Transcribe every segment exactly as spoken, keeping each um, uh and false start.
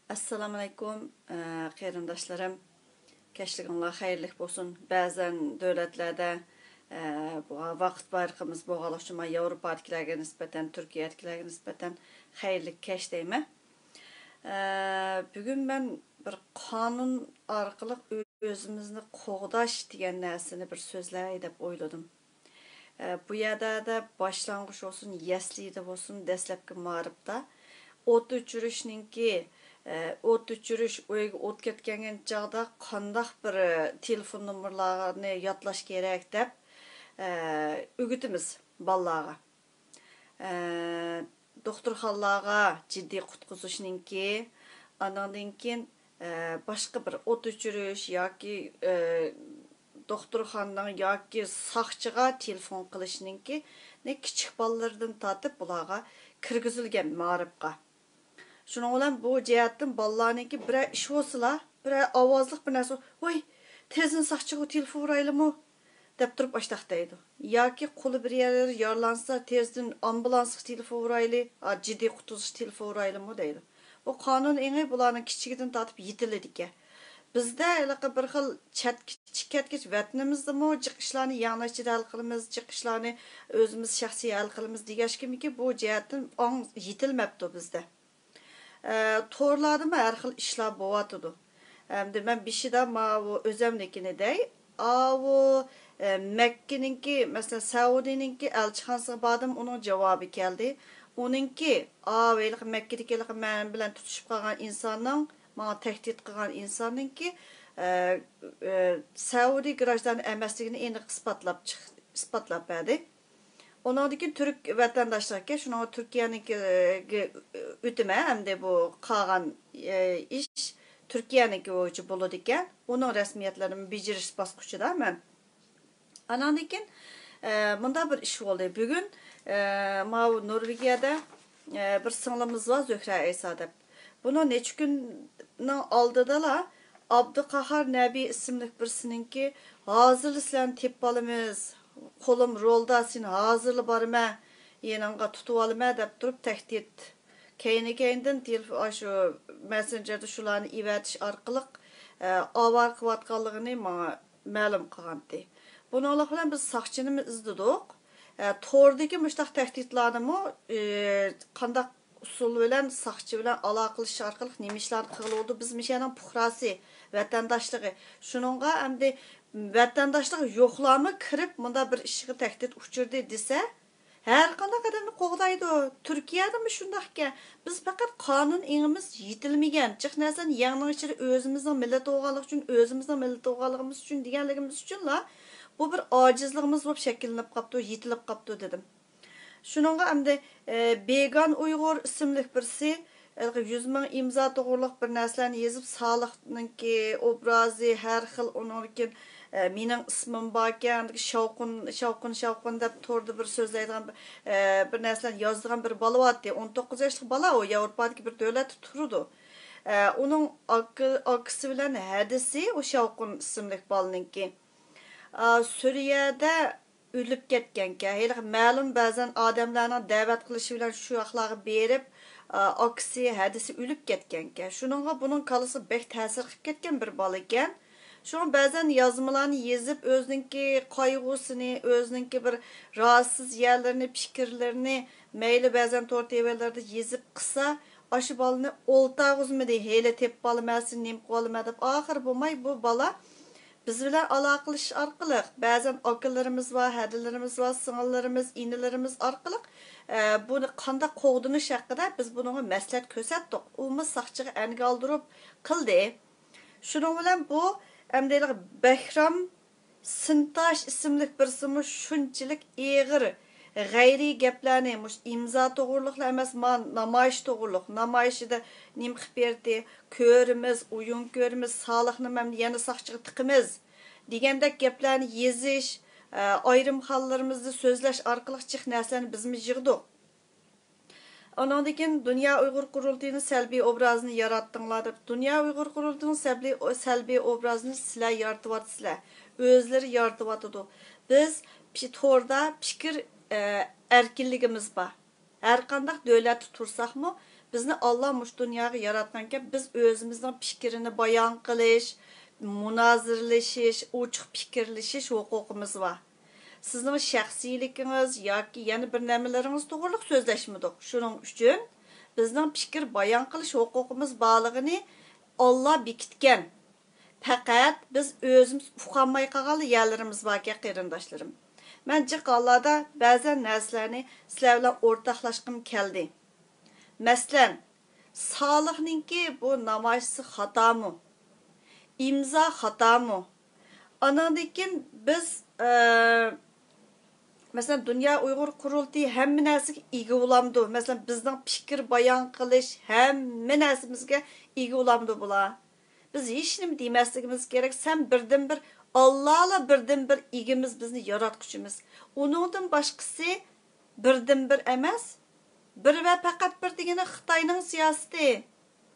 ئەسسالامۇئەلەيكۇم، ئە، قېرىنداشلىرىم. كەچلىكىڭلار خەيرلىك بولسۇن. بەزەن دۆلەتلەردە، ئە، بۇ ۋاقىت پەرقىمىز بولغانلىقى ئۈچۈن، مانا، ياۋروپادىكىلەرگە نىسبەتەن، تۈركىيەدىكىلەرگە نىسبەتەن خەيرلىك كەچ دەيمەن. ئە، بۈگۈن مەن بىر قانۇن ئارقىلىق ئۆزىمىزنى قوغداش دېگەن نەرسىنى بىر سۆزلەي دەپ ئويلىدىم. ئە، بۇ يەردە باشلانغۇچ بولسۇن، يەسلىدە بولسۇن، دەسلەپكى مائارىپتا ئوت ئۆچۈرۈشنىڭكى، ئە، ئوت ئۆچۈرۈش، ئۆيگە ئوت كەتكەن چاغدا قانداق بىر، ئە، تېلېفون نومۇرلارنى يادلاش كېرەك دەپ، ئە، ئۆگىتىمىز بالىلارغا. ئە، دوختۇرخانىلارغا جىددىي قۇتقۇزۇشنىڭكى، ئانىڭدىن كېيىن، ئە، باشقا بىر ئوت ئۆچۈرۈش ياكى، ئە، دوختۇرخانىنىڭ ياكى ساقچىغا تېلېفون قىلىشنىڭكى، نى كىچىك بالىلىرىدىن تارتىپ بۇلارغا كىرگۈزۈلگەن مائارىپقا. شۇنىڭ بىلەن بۇ جەھەتتىن بالىلارنىڭكى بىرەر ئىش بولسىلا، بىرەر ئاۋازلىق بىر نەرسە، ۋاي، تېزدىن ساقچىغا تېلېفون ئۇرايلىمۇ؟ دەپ تۇرۇپ ئاشتاق دەيدۇ. ياكى قولى بىر يەرلىرى يارىلانسا، تېزدىن ئامبۇلانسقا تېلېفون ئۇرايلى، ئا، جىددىي قۇتقۇزۇش تېلېفون ئۇرايلىمۇ دەيدۇ. بۇ قانۇن ئېڭى بۇلارنىڭ كىچىكىدىن تارتىپ يېتىلىدىكەن. بىزدە ھېلىقى بىر خىل چەت-، كىچىك كەتكەچ ۋەتىنىمىزدىمۇ جىق ئىشلارنى يەڭنىڭ ئىچىدە ھەل قىلىمىز، جىق ئىشلارنى ئۆزىمىز شەخسىي ھەل قىلىمىز دېگەچكىمىكى، بۇ جەھەتتىن ئاڭ يېتىلمەپتۇ بىزدە. ئە، تورلاردىمۇ ھەر خىل ئىشلار بولۇۋاتىدۇ. ئەمدى مەن بېشىدا ماۋۇ ئۆزەمنىكىنى دەي. ئاۋۇ، ئە، مەككىنىڭكى، مەسىلەن، سەئۇدىنىڭكى ئەلچىخانىسىغا باردىم، ئۇنىڭ جاۋابى كەلدى. ئۇنىڭكى، ئاۋۇ ھېلىقى مەككىدىكى ھېلىقى مەن بىلەن تۇتۇشۇپ قالغان ئىنساننىڭ، ماڭا تەھدىت قىلغان ئىنساننىڭكى، ئە، ئە، سەئۇدى گراژدانى ئەمەسلىكىنى ئېنىق ئىسپاتلاپ چىق-، ئىسپاتلاپ بەردى. ئۇنىڭدىن كېيىن تۈرك ۋەتەنداشلىقكە، شۇنىڭغا تۈركىيەنىڭكىگە ئۆتىمە، ئەمدى بۇ قالغان، ئى، ئىش تۈركىيەنىڭكى بويىچە بولىدىكەن. ئۇنىڭ رەسمىيەتلىرىنى بېجىرىش باسقۇچىدا مەن. ئاناندىن كېيىن، ئە، مۇنداق بىر ئىش بولدى. بۈگۈن، ئە، ماۋۇ نورۋېگىيەدە، ئە، بىر سىڭلىمىز بار، زۆھرە ئەيسا دەپ. بۇنىڭ نەچچە كۈننىڭ ئالدىدىلا ئابدۇقاھار نەبى ئىسىملىك بىرسىنىڭكى، ھازىرلا سىلەرنى تېپىپ ئالىمىز، قولۇم رولدا، سېنى ھازىرلا بارىمەن، يېنىڭغا تۇتۇۋالىمەن دەپ تۇرۇپ تەھدىت. كەينى-كەينىدىن تېلېف-، ئاشۇ مەسسېنجېردا شۇلارنى ئېۋەتىش ئارقىلىق، ئە، ئاۋارە قىلىۋاتقانلىقىنى ماڭا مەلۇم قىلغانتى. بۇنىڭلىق بىلەن بىز ساقچىنىمۇ ئىزدىدۇق. ئە، توردىكى مۇشۇنداق تەھدىتلارنىمۇ، ئە، قانداق ئۇسۇل بىلەن ساقچى بىلەن ئالاقىلىشىش ئارقىلىق نېمە ئىشلارنى قىلغىلى بولىدۇ؟ بىز مۇشۇ يەرنىڭ پۇقراسى، ۋەتەنداشلىقى. شۇنىڭغا ئەمدى ۋەتەنداشلىق يوقلارمۇ كىرىپ مۇنداق بىر ئىشقا تەھدىت ئۇچرىدى دېسە، ھەر قانداق ئادەمنى قوغدايدۇ. تۈركىيەدىمۇ شۇنداقكەن. بىز پەقەت قانۇن ئېڭىمىز يېتىلمىگەن. جىق نەرسىنى يەڭنىڭ ئىچىدە ئۆزىمىزنىڭ مىللىتى بولغانلىقى ئۈچۈن، ئۆزىمىزنىڭ مىللىتى بولغانلىقىمىز ئۈچۈن دېگەنلىكىمىز ئۈچۈنلا بۇ بىر ئاجىزلىقىمىز بولۇپ شەكىللىنىپ قاپتۇ، يېتىلىپ قاپتۇ دېدىم. شۇنىڭغا ئەمدى، ئە، بېگان ئۇيغۇر ئىسىملىك بىرسى، ھېلىقى يۈز مىڭ ئىمزا توغرۇلۇق بىر نەرسىلەرنى يېزىپ، سالىھنىڭكى ئوبرازى، ھەر خىل ئۇنىڭدىن كېيىن، ئە، مېنىڭ ئىسمىم باركەن، شاۋقۇن، شاۋقۇن، شاۋقۇن دەپ توردا بىر سۆزلەيدىغان، ئە، بىر نەرسىلەرنى يازىدىغان بىر بالا بارتتى. ئون توققۇز ياشلىق بالا ئۇ، ياۋروپادىكى بىر دۆلەتتە تۇرىدۇ. ئە، ئۇنىڭ ئاكا-، ئاكىسى بىلەن ھەدىسى ئۇ شاۋقۇن ئىسىملىك بالىنىڭكى. ئا، سۈرىيەدە ئۆلۈپ كەتكەنكەن. ھېلىقى مەلۇم بەزەن ئادەملەرنىڭ دەۋەت قىلىشى بىلەن شۇ ياقلارغا بېرىپ، ئا، ئاكىسى، ھەدىسى ئۆلۈپ كەتكەنكەن. شۇنىڭغا بۇنىڭ كاللىسىغا بەك تەسىر قىلىپ كەتكەن بىر بالا ئىكەن. شۇڭا بەزەن يازمىلارنى يېزىپ، ئۆزىنىڭكى قايغۇسىنى، ئۆزىنىڭكى بىر راھەتسىز يەرلىرىنى، پىكىرلىرىنى مەيلى بەزەن تور تېۋەلەردە يېزىپ قىلسا، ئاشۇ بالىنى ئولتۇرغۇزمىدى، ھېلى تېپىپ ئالىمەن، سېنى نېمە قىلىۋالىمەن دەپ. ئاخىرى بولماي بۇ بالا بىز بىلەن ئالاقىلىشىش ئارقىلىق، بەزەن ئاكىلىرىمىز بار، ھەدىلىرىمىز بار، سىڭىللىرىمىز، ئىنىلىرىمىز ئارقىلىق، ئە، بۇنى قانداق قوغدىنىش ھەققىدە بىز بۇنىڭغا مەسلىھەت كۆرسەتتۇق. ئۇمۇ ساقچىغا ئەنگە ئالدۇرۇپ قىلدى. شۇنىڭ بىلەن بۇ ئەمدى بەھرام سىنتاش ئىسىملىك بىرسىمۇ شۇنچىلىك ئېغىر، غەيرىي گەپلەرنى، مۇشۇ ئىمزا توغرۇلۇقلا ئەمەس، ما نامايىش توغرۇلۇق، نامايىشىدا نېمە قىلىپ بېرىتتى، كۆرىمىز، ئويۇن كۆرىمىز، سالىھنى مەن يەنە ساقچىغا تىقىمىز دېگەندەك گەپلەرنى يېزىش، ئە، ئايرىم خانىلىرىمىزدا سۆزلەش ئارقىلىق جىق نەرسىلەرنى بىزمۇ يىغدۇق. ئاناندىن كېيىن دۇنيا ئۇيغۇر قۇرۇلتىيىنىڭ سەلبىي ئوبرازىنى ياراتتىڭلار دەپ، دۇنيا ئۇيغۇر قۇرۇلتىيىنىڭ سەلبىي، سەلبىي ئوبرازىنى سىلەر يارىتىۋاتىسىلەر، ئۆزلىرى يارىتىۋاتىدۇ. بىز پى-، توردا پىكىر، ئە، ئەركىنلىكىمىز بار. ھەر قانداق دۆلەتتە تۇرساقمۇ، بىزنى ئاللا مۇشۇ دۇنياغا ياراتقانكەن، بىز ئۆزىمىزنىڭ پىكرىنى بايان قىلىش، مۇنازىرىلىشىش، ئوچۇق پىكىرلىشىش ھوقۇقىمىز بار. سىزنىڭ شەخسىيلىكىڭىز ياكى يەنە بىر نېمىلىرىڭىز توغرىلىق سۆزلەشمىدۇق. شۇنىڭ ئۈچۈن بىزنىڭ پىكىر بايان قىلىش ھوقۇقىمىز بارلىقىنى ئاللا بېكىتكەن. پەقەت بىز ئۆزىمىز ئۇقالماي قالغان يەرلىرىمىز باركەن، قېرىنداشلىرىم. مەن جىق ھاللاردا بەزەن نەرسىلەرنى سىلەر بىلەن ئورتاقلاشقۇم كەلدى. مەسىلەن، سالىھنىڭكى بۇ نامايىشى خاتامۇ؟ ئىمزا خاتامۇ؟ ئاناندىن كېيىن بىز، ئە، مەسىلەن، دۇنيا ئۇيغۇر قۇرۇلتىيى ھەممە نەرسىگە ئىگە بولامدۇ؟ مەسىلەن، بىزنىڭ پىكىر بايان قىلىش ھەممە نەرسىمىزگە ئىگە بولامدۇ بۇلار؟ بىز ھېچنېمە دېمەسلىكىمىز كېرەك. سەن بىردىنبىر، ئاللالا بىردىنبىر ئىگىمىز، بىزنى ياراتقۇچىمىز. ئۇنىڭدىن باشقىسى بىردىنبىر ئەمەس. بىر ۋە پەقەت بىر دېگىنى خىتاينىڭ سىياسىتى.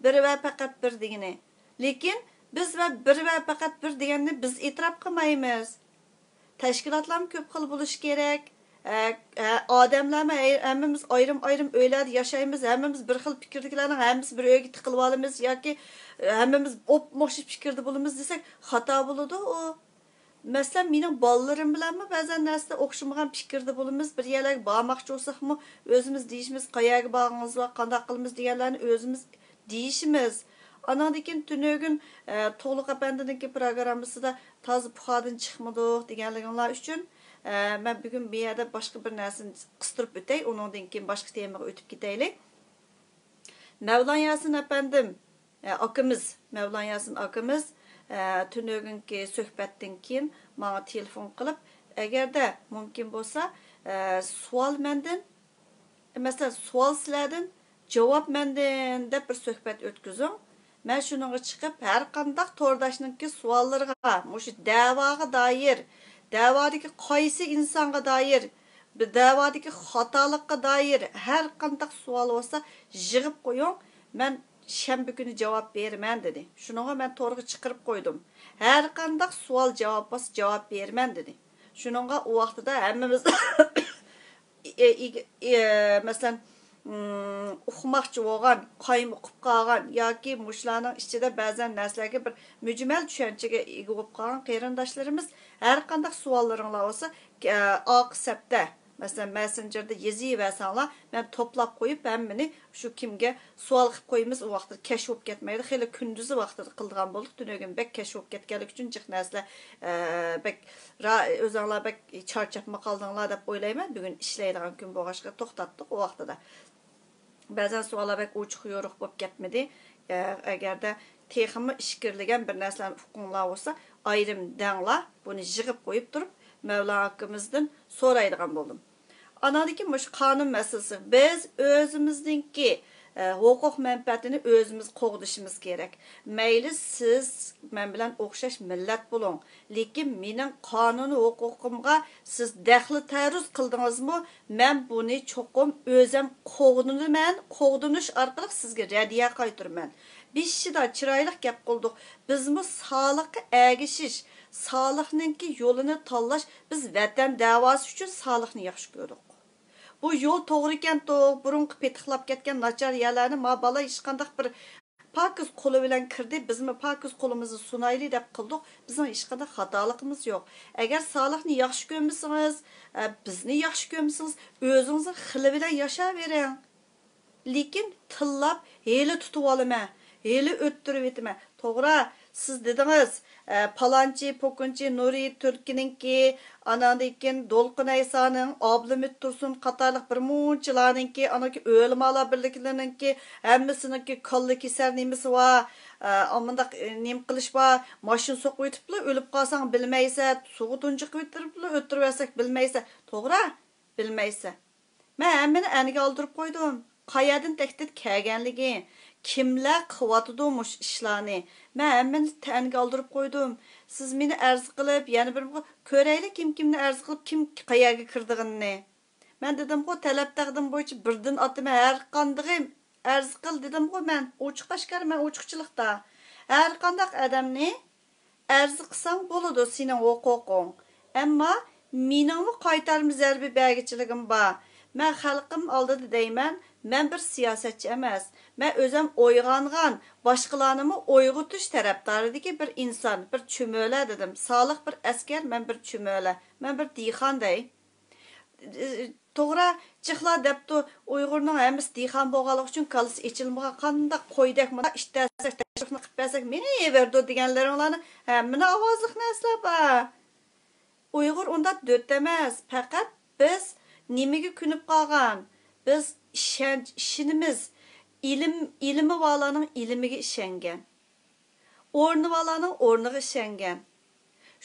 بىر ۋە پەقەت بىر دېگىنى. لېكىن بىز ۋە بىر ۋە پەقەت بىر دېگەننى بىز ئېتىراپ قىلمايمىز. تەشكىلاتلارمۇ كۆپ خىل بولۇشى كېرەك. ئە، ئە، ئادەملەرمۇ ھەي-، ھەممىمىز ئايرىم-ئايرىم ئۆيلەردە ياشايمىز، ھەممىمىز بىر خىل پىكىردىكىلەرنىڭ ھەممىسى بىر ئۆيگە تىقىلىۋالىمىز ياكى، ئە، ھەممىمىز ئوپمۇئوخشاش پىكىردە بولىمىز دېسەك، خاتا بولىدۇ ئۇ. مەسىلەن، مېنىڭ بالىلىرىم بىلەنمۇ بەزەن نەرسىدە ئوخشىمىغان پىكىردە بولىمىز. بىر يەرلەرگە بارماقچى بولساقمۇ، ئۆزىمىز دېيىشىمىز، قەيەرگە بارغىنىڭىز بار، قانداق قىلىمىز دېگەنلەرنى ئۆزىمىز دېيىشىمىز. ئاناندىن كېيىن تۈنۈگۈن، ئە، تۇغلۇق ئەپەندىنىڭكى پروگراممىسىدا تازا پۇخادىن چىقمىدۇق دېگەنلىكىڭلار ئۈچۈن، ئە، مەن بۈگۈن بۇ يەردە باشقا بىر نەرسىنى قىستۇرۇپ ئۆتەي، ئۇنىڭدىن كېيىن باشقا تېمىغا ئۆتۈپ كېتەيلى. مەۋلان ياسىن ئەپەندىم، ئە، ئاكىمىز، مەۋلان ياسىن ئاكىمىز، ئە، تۈنۈگۈنكى سۆھبەتتىن كېيىن ماڭا تېلېفون قىلىپ، ئەگەردە مۇمكىن بولسا، ئە، سوئال مەندىن، مەسىلەن، سوئال سىلەردىن، جاۋاب مەندىن دەپ بىر سۆھبەت ئۆتكۈزۈڭ. مەن شۇنىڭغا چىقىپ، ھەر قانداق تورداشنىڭكى سوئاللىرىغا، مۇشۇ دەۋاغا دائىر، دەۋادىكى قايسى ئىنسانغا دائىر، بىر دەۋادىكى خاتالىققا دائىر ھەر قانداق سوئال بولسا، يىغىپ قويۇڭ، مەن شەنبە كۈنى جاۋاب بېرىمەن، دېدى. شۇنىڭغا مەن تورغا چىقىرىپ قويدۇم. ھەر قانداق سوئال جاۋاب بولسا، جاۋاب بېرىمەن، دېدى. شۇنىڭغا ئۇ ۋاقتىدا ھەممىمىز ئى-، ئى-، ئى-، مەسىلەن، ئىم، ئۇقماقچى بولغان، قايمۇقۇپ قالغان ياكى مۇشۇلارنىڭ ئىچىدە بەزەن نەرسىلەرگە بىر مۈجمەل چۈشەنچىگە ئىگە بولۇپ قالغان قېرىنداشلىرىمىز ھەر قانداق سوئاللىرىڭلار بولسا، ئە، ئارقا سەپتە، مەسىلەن، مەسسېنجېردا يېزىۋەرسەڭلار، مەن توپلاپ قويۇپ، ھەممىنى شۇ كىمگە سوئال قىلىپ قويىمىز، ئۇ ۋاقىتتا كەچ بولۇپ كەتمەيدۇ. خېلى كۈندۈزى ۋاقتىدا قىلىدىغان بولدۇق، تۈنۈگۈن بەك كەچ بولۇپ كەتكەنلىكى ئۈچۈن جىق نەرسىلەر، ئە، بەك را-، ئۆزۈڭلار بەك چارچاپمۇ قالدىڭلار دەپ ئويلايمەن. بۈگۈن ئىشلەيدىغان كۈن بولغاچقا توختاتتۇق ئۇ ۋاقتىدا. بەزەن سوئاللار بەك ئوچۇق يورۇق بولۇپ كەتمىدى. ئە، ئەگەردە تېخىمۇ ئىچكىرىلىگەن بىر نەرسىلەرنى ئۇققۇڭلار بولسا، ئايرىم دەڭلار، بۇنى يىغىپ قويۇپ تۇرۇپ، مەۋلان ئاكىمىزدىن سورايدىغان بولدۇم. ئاناندىن كېيىن مۇشۇ قانۇن مەسىلىسى. بىز ئۆزىمىزنىڭكى، ئە، ھوقۇق مەنپەئەتىنى ئۆزىمىز قوغدىشىمىز كېرەك. مەيلى سىز مەن بىلەن ئوخشاش مىللەت بولۇڭ، لېكىن مېنىڭ قانۇن ھوقۇقۇمغا سىز دەخلى تەرۇز قىلدىڭىزمۇ، مەن بۇنى چوقۇم ئۆزەم قوغدىنىمەن، قوغدىنىش ئارقىلىق سىزگە رەددىيە قايتۇرىمەن. بېشىدا چىرايلىق گەپ قىلدۇق. بىزمۇ سالىھقا ئەگىشىش، سالىھنىڭكى يولىنى تاللاش، بىز ۋەتەن دەۋاسى ئۈچۈن سالىھنى ياخشى كۆردۇق. بۇ يول توغرا ئىكەنتۇ، بۇرۇنقى پېتىقلاپ كەتكەن ناچار يەرلەرنى ما بالا ھېچقانداق بىر پاكىز قولى بىلەن كىردى، بىزمۇ پاكىز قولىمىزنى سۇنايلى دەپ قىلدۇق. بىزنىڭ ھېچقانداق خاتالىقىمىز يوق. ئەگەر سالىھنى ياخشى كۆرمىسىڭىز، ئە، بىزنى ياخشى كۆرمىسىڭىز، ئۆزىڭىزنىڭ خىلى بىلەن ياشاۋېرىڭ. لېكىن تىللاپ، ھېلى تۇتۇۋالىمەن، ھېلى ئۆتتۈرۈۋېتىمەن. توغرا، سىز دېدىڭىز، ئە، پالانچى، پوكۇنچى، نۇرى تۈركىنىڭكى، ئاناندىن كېيىن دولقۇن ئەيسانىڭ، ئابلىمىت تۇرسۇن قاتارلىق بىر مۇنچىلارنىڭكى، ئانىكى ئۆلىمالار بىرلىكلىرىنىڭكى، ھەممىسىنىڭكى كاللا كېسەر نېمىسى بار، ئە، ئامۇنداق، ئە، نېمە قىلىش بار، ماشىنا سوقۇۋېتىپلا ئۆلۈپ قالساڭ بىلمەيسە، سۇغا تۇنجۇقۇۋېتىپلا ئۆلتۈرۈۋەتسەك بىلمەيسە. توغرا، بىلمەيسە. مەن ھەممىنى ئەنگە ئالدۇرۇپ قويدۇم. قەيەردىن تەھدىت كەلگەنلىكى، كىملەر قىلىۋاتىدۇ مۇشۇ ئىشلارنى، مەن ھەممىنى ئەنگە ئالدۇرۇپ قويدۇم. سىز مېنى ئەرز قىلىپ، يەنە بىر كۆرەيلى، كىم كىمنى ئەرز قىلىپ، كىم قەيەرگە كىرىدىغىنىنى. مەن دېدىمغۇ، تەلەپ تەقدىم بويىچە بىردىن ئاتىمەن، ھەر قاندىقى ئەرز قىل دېدىمغۇ مەن، ئوچۇق ئاشكارا مەن ئوچۇقچىلىقتا. ھەر قانداق ئادەمنى ئەرز قىلساڭ بولىدۇ، سېنىڭ ھوقۇقۇڭ. ئەمما مېنىڭمۇ قايتارما زەربە بەرگۈچىلىكىم بار. مەن خەلقىم ئالدىدا دەيمەن، مەن بىر سىياسەتچى ئەمەس. مەن ئۆزۈم ئويغانغان، باشقىلارنىمۇ ئويغىتىش تەرەپدارىدىكى بىر ئىنسان، بىر چۈمۈلە دېدىم. سالىق بىر ئەسكەر، مەن بىر چۈمۈلە، مەن بىر دېھقان دەي. توغرا، جىقلا دەپتۇ، ئۇيغۇرنىڭ ھەممىسى دېھقان بولغانلىقى ئۈچۈن كاللىسى ئېچىلمىغان، قانداق قويدەك مۇنداق ئىتتەرسەك، تەكلىپنى قىلىپ بەرسەك مېڭىۋېرىدۇ دېگەنلىرىڭلارنىڭ ھەممىنىڭ ئاۋازلىق نەرسىلەر بار. ئۇيغۇر ئۇنداق دۆت ئەمەس، پەقەت بىز نېمىگە كۆنۈپ قالغان؟ بىز ئىشەنچ، ئىشىنىمىز. ئىلىم، ئىلمى بارلارنىڭ ئىلمىگە ئىشەنگەن. ئورنى بارلارنىڭ ئورنىغا ئىشەنگەن.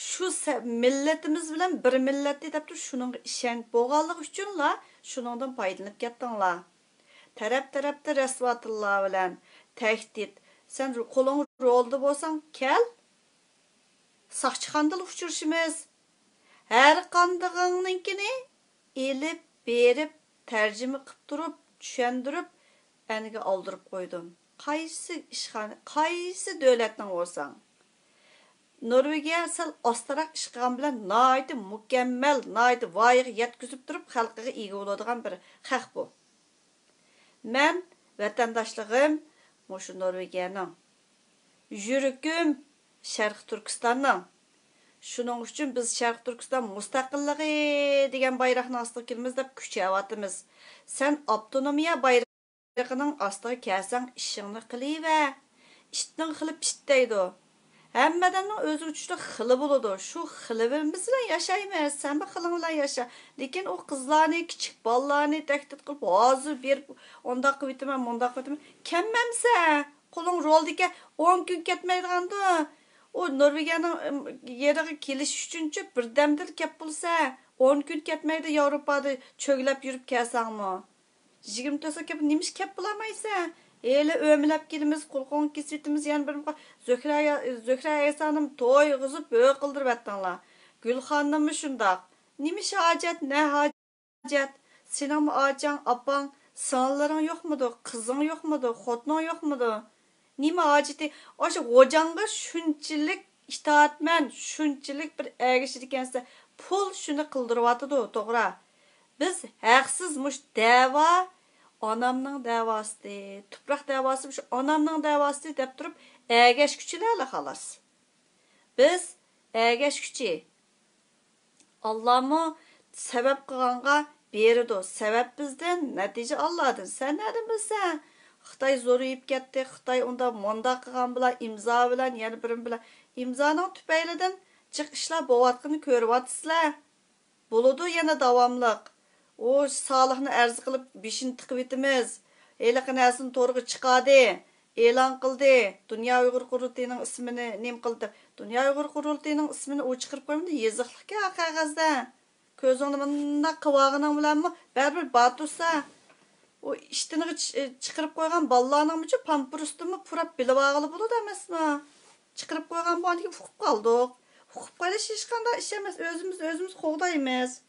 شۇ سە-، مىللىتىمىز بىلەن بىر مىللەتتى دەپ تۇرۇپ شۇنىڭغا ئىشەنچ بولغانلىقى ئۈچۈنلا شۇنىڭدىن پايدىلىنىپ كەتتىڭلار. تەرەپ-تەرەپتە رەسۋا تىللار بىلەن تەھدىت. سەن قولۇڭ رولدا بولساڭ كەل، ساقچىخانىدىلا ئۇچرىشىمىز. ھەر قاندىقىڭنىڭكىنى ئېلىپ بېرىپ، تەرجىمە قىپ تۇرۇپ، چۈشەندۈرۈپ، ئەنگە ئالدۇرۇپ قويدۇم. قايسى ئىشخانا، قايسى دۆلەتنىڭ بولساڭ. نورۋېگىيە سەل ئاستىراق ئىش قىلغان بىلەن ناھايىتى مۇكەممەل، ناھايىتى ۋايىغا يەتكۈزۈپ تۇرۇپ خەلقىگە ئىگە بولىدىغان بىر خەق بۇ. مەن ۋەتەنداشلىقىم مۇشۇ نورۋېگىيەنىڭ. يۈرىكىم شەرقىي تۈركىستاننىڭ. شۇنىڭ ئۈچۈن بىز شەرقىي تۈركىستان مۇستەقىللىقى دېگەن بايراقنىڭ ئاستىغا كېلىمىز دەپ كۈچەۋاتىمىز. سەن ئاپتونومىيە بايرىقىنىڭ ئاستىغا كەلسەڭ ئىشىڭنى قىلىۋەر. ئىتنىڭ خىلى پىت دەيدۇ. ھەممە ئادەمنىڭ ئۆزىگە چۈشلۈك خىلى بولىدۇ. شۇ خىلىمىز بىلەن ياشايمىز. سەن بىر خىلىڭ بىلەن ياشا. لېكىن ئۇ قىزلارنى، كىچىك بالىلارنى تەھدىت قىلىپ، ھازىر بېرىپ ئۇنداق قىلىۋېتىمەن، مۇنداق قىلىۋېتىمەن. كەلمەمسەن؟ قولۇڭ رولدىكەن، ئون كۈن كەتمەيدىغاندۇ. ئۇ نورۋېگىيەنىڭ، ئىم، يېرىغا كېلىش ئۈچۈنچۇ بىردەمدىلا كەپ بولسا، ئون كۈن كەتمەيدۇ ياۋروپادا چۆگىلەپ يۈرۈپ كەلسەڭمۇ. يىگىرمە تۆت سائەت كەپ، نېمىش كەپ بولالمايسەن؟ ھېلى ئۆمىلەپ كېلىمىز، قۇلىقىڭنى كېسىۋېتىمىز، يەنە بىر زۆھرە، زۆھرە ئەيسانىم تويغۇزۇپ ھۆ قىلدۇرۇۋەتتىڭلار. گۈلخاننىمۇ شۇنداق. نېمىش ھاجەت، نە ھاجەت؟ سېنىڭمۇ ئاچاڭ، ئاپاڭ، سىڭىللىرىڭ يوقمىدۇ؟ قىزىڭ يوقمىدۇ؟ خوتۇنۇڭ يوقمىدۇ؟ نېمە ھاجىتى؟ ئاشۇ غوجاڭغا شۇنچىلىك ئىتائەتمەن، شۇنچىلىك بىر ئەگىشىدىكەنسە، پۇل شۇنى قىلدۇرۇۋاتىدۇ، توغرا. بىز ھەقسىز مۇشۇ دەۋا، ئانامنىڭ دەۋاسى، تۇپراق دەۋاسى، مۇشۇ ئانامنىڭ دەۋاسى دەپ تۇرۇپ ئەگەشكۈچىلەرلا خالاس. بىز ئەگەشكۈچى. ئاللامۇ سەۋەب قىلغانغا بېرىدۇ. سەۋەب بىزدىن، نەتىجە ئاللادىن. سەن نەدىن بىلىسەن؟ خىتاي زورىيىپ كەتتى، خىتاي ئۇنداق مۇنداق قىلغان بىلەن، ئىمزا بىلەن، يەنە بىرىم بىلەن. ئىمزانىڭ تۈپەيلىدىن جىق ئىشلار بولۇۋاتقىنىنى كۆرۈۋاتىسىلەر. بولىدۇ يەنە داۋاملىق. ئۇ سالىھنى ئەرز قىلىپ بېشىنى تىقىۋېتىمىز. ھېلىقى نەرسىنى تورغا چىقاردى، ئېلان قىلدى. دۇنيا ئۇيغۇر قۇرۇلتىيىنىڭ ئىسمىنى نېمە قىلدى؟ دۇنيا ئۇيغۇر قۇرۇلتىيىنىڭ ئىسمىنى ئۇ چىقىرىپ قويمىدى، يېزىقلىقكەن قەغەزدە. كۆزۈڭنى مۇنداق قىلىۋالغىنىڭ بىلەنمۇ بەرىبىر باتۇرسا، ئۇ ئىشتىنىغا چى-، چىقىرىپ قويغان بالىلارنىڭمۇچۇ پامپۇرستىنمۇ پۇراپ بىلىۋالغىلى بولىدۇ ئەمەسمۇ؟ چىقىرىپ قويغان بولغاندىكىن ئۇقۇپ قالدۇق. ئۇقۇپ قېلىش ھېچقانداق ئىش ئەمەس، ئۆزىمىز ئۆزىمىز قوغدايمىز.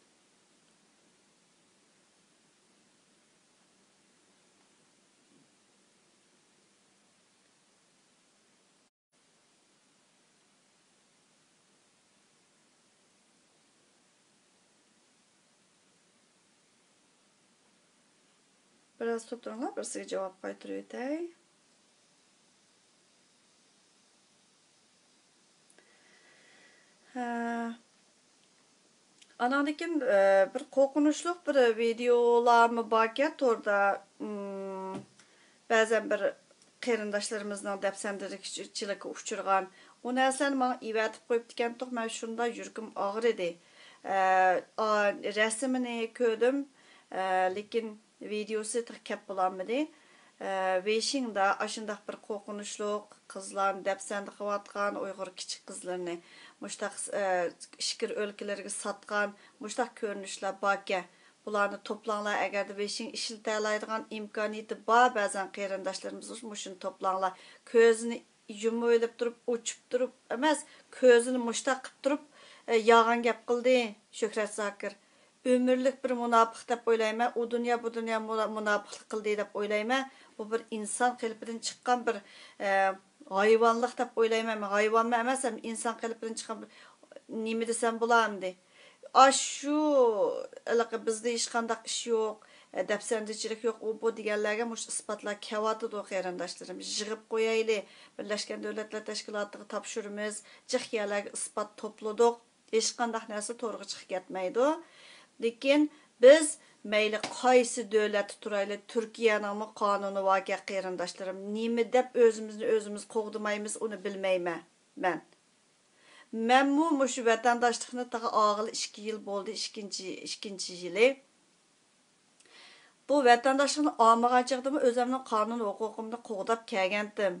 بىراز تۇرۇپ تۇرۇڭلار، بىرسىگە جاۋاب قايتۇرۇۋېتەي. ھە. ئاناندىن كېيىن، ئە، بىر قورقۇنچلۇق بىر ۋىدېئولارمۇ باركەن توردا، ئىم، بەزەن بىر قېرىنداشلىرىمىزنىڭ دەپسەندىچىلىككە ئۇچرىغان. ئۇ نەرسىلەرنى ماڭا ئېۋەتىپ قويۇپتىكەنتۇق، مەن شۇنداق يۈرىكىم ئاغرىدى. ئە، ئا، رەسىمىنى كۆردۈم، ئە، لېكىن ۋىدېئوسى تېخى كەپ بولالمىدى. ئە، ۋېيشىڭدا ئاشۇنداق بىر قورقۇنچلۇق، قىزلارنى دەپسەندە قىلىۋاتقان، ئۇيغۇر كىچىك قىزلىرىنى مۇشتاق، ئە، ئىچكىرى ئۆلكىلەرگە ساتقان مۇشتاق كۆرۈنۈشلەر باركەن. بۇلارنى توپلاڭلار، ئەگەردە ۋېيشىڭ ئىشلىتەلەيدىغان ئىمكانىيىتى بار بەزەن قېرىنداشلىرىمىز بولسا مۇشۇنى توپلاڭلار. كۆزىنى يۇمۇۋېلىپ تۇرۇپ، ئوچۇپ تۇرۇپ ئەمەس، كۆزىنى مۇشتاق قىپ تۇرۇپ، ئە، يالغان گەپ قىلدى شۆھرەت زاكىر. ئۆمۈرلۈك بىر مۇناپىق دەپ ئويلايمەن. ئۇ دۇنيا، بۇ دۇنيا مۇنا-، مۇناپىقلىق قىلدى دەپ ئويلايمەن. بۇ بىر ئىنسان قېلىپىدىن چىققان بىر، ئە، ھايۋانلىق دەپ ئويلايمەن. مەن ھايۋانمۇ ئەمەس، ھەم ئىنسان قېلىپىدىن چىققان بىر، نېمە دېسەم بولا ئەمدى؟ ئاشۇ، ھېلىقى بىزدە ھېچقانداق ئىش يوق. دەپسەندىچىلىك يوق، ئۇ بۇ دېگەنلەرگە مۇشۇ ئىسپاتلار كېلىۋاتىدۇ، قېرىنداشلىرىم. يىغىپ قويايلى، بىرلەشكەن دۆلەتلەر تەشكىلاتىغا تاپشۇرىمىز، جىق يەرلەرگە ئىسپات توپلىدۇق. ھېچقانداق نەرسە تورغا چىقىپ كەتمەيدۇ. لېكىن بىز مەيلى قايسى دۆلەتتە تۇرايلى، تۈركىيەنىڭمۇ قانۇنى باركەن، قېرىنداشلىرىم. نېمە دەپ ئۆزىمىزنى ئۆزىمىز قوغدىمايمىز، ئۇنى بىلمەيمەن مەن. مەنمۇ مۇشۇ ۋەتەنداشلىقنى تاغا ئاغىلى ئىككى يىل بولدى، ئىككىنچى، ئىككىنچى يىلى. بۇ ۋەتەنداشلىقنى ئالمىغان چاغدىمۇ ئۆزۈمنىڭ قانۇن ھوقۇقۇمنى قوغداپ كەلگەنتىم.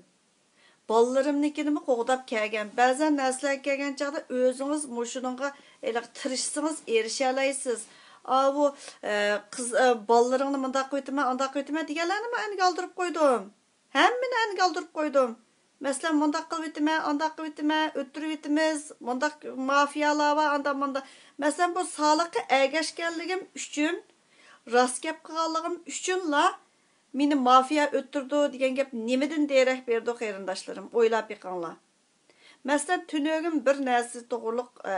بالىلىرىمنىڭكىنىمۇ قوغداپ كەلگەن. بەزەن نەرسىلەرگە كەلگەن چاغدا ئۆزىڭىز مۇشۇنىڭغا ھېلىقى تىرىشسىڭىز ئېرىشەلەيسىز. ئاۋۇ، ئە، قىز، ئە، بالىلىرىڭنى مۇنداق قىلىۋېتىمەن، ئانداق قىلىۋېتىمەن دېگەنلەرنىمۇ ئەنگە ئالدۇرۇپ قويدۇم. ھەممىنى ئەنگە ئالدۇرۇپ قويدۇم. مەسىلەن، مۇنداق قىلىۋېتىمەن، ئانداق قىلىۋېتىمەن، ئۆتتۈرۈۋېتىمىز، مۇنداق مافىيالار بار، ئانداق مۇنداق. مەسىلەن، بۇ سالىققا ئەگەشكەنلىكىم ئۈچۈن، راست گەپ قىلغانلىقىم ئۈچۈنلا مېنى مافىيا ئۆتتۈردى دېگەن گەپ نېمىدىن دېرەك بېرىدۇ، قېرىنداشلىرىم؟ ئويلاپ بېقىڭلار. مەسىلەن، تۈنۈگۈن بىر نەرسە توغرۇلۇق، ئە،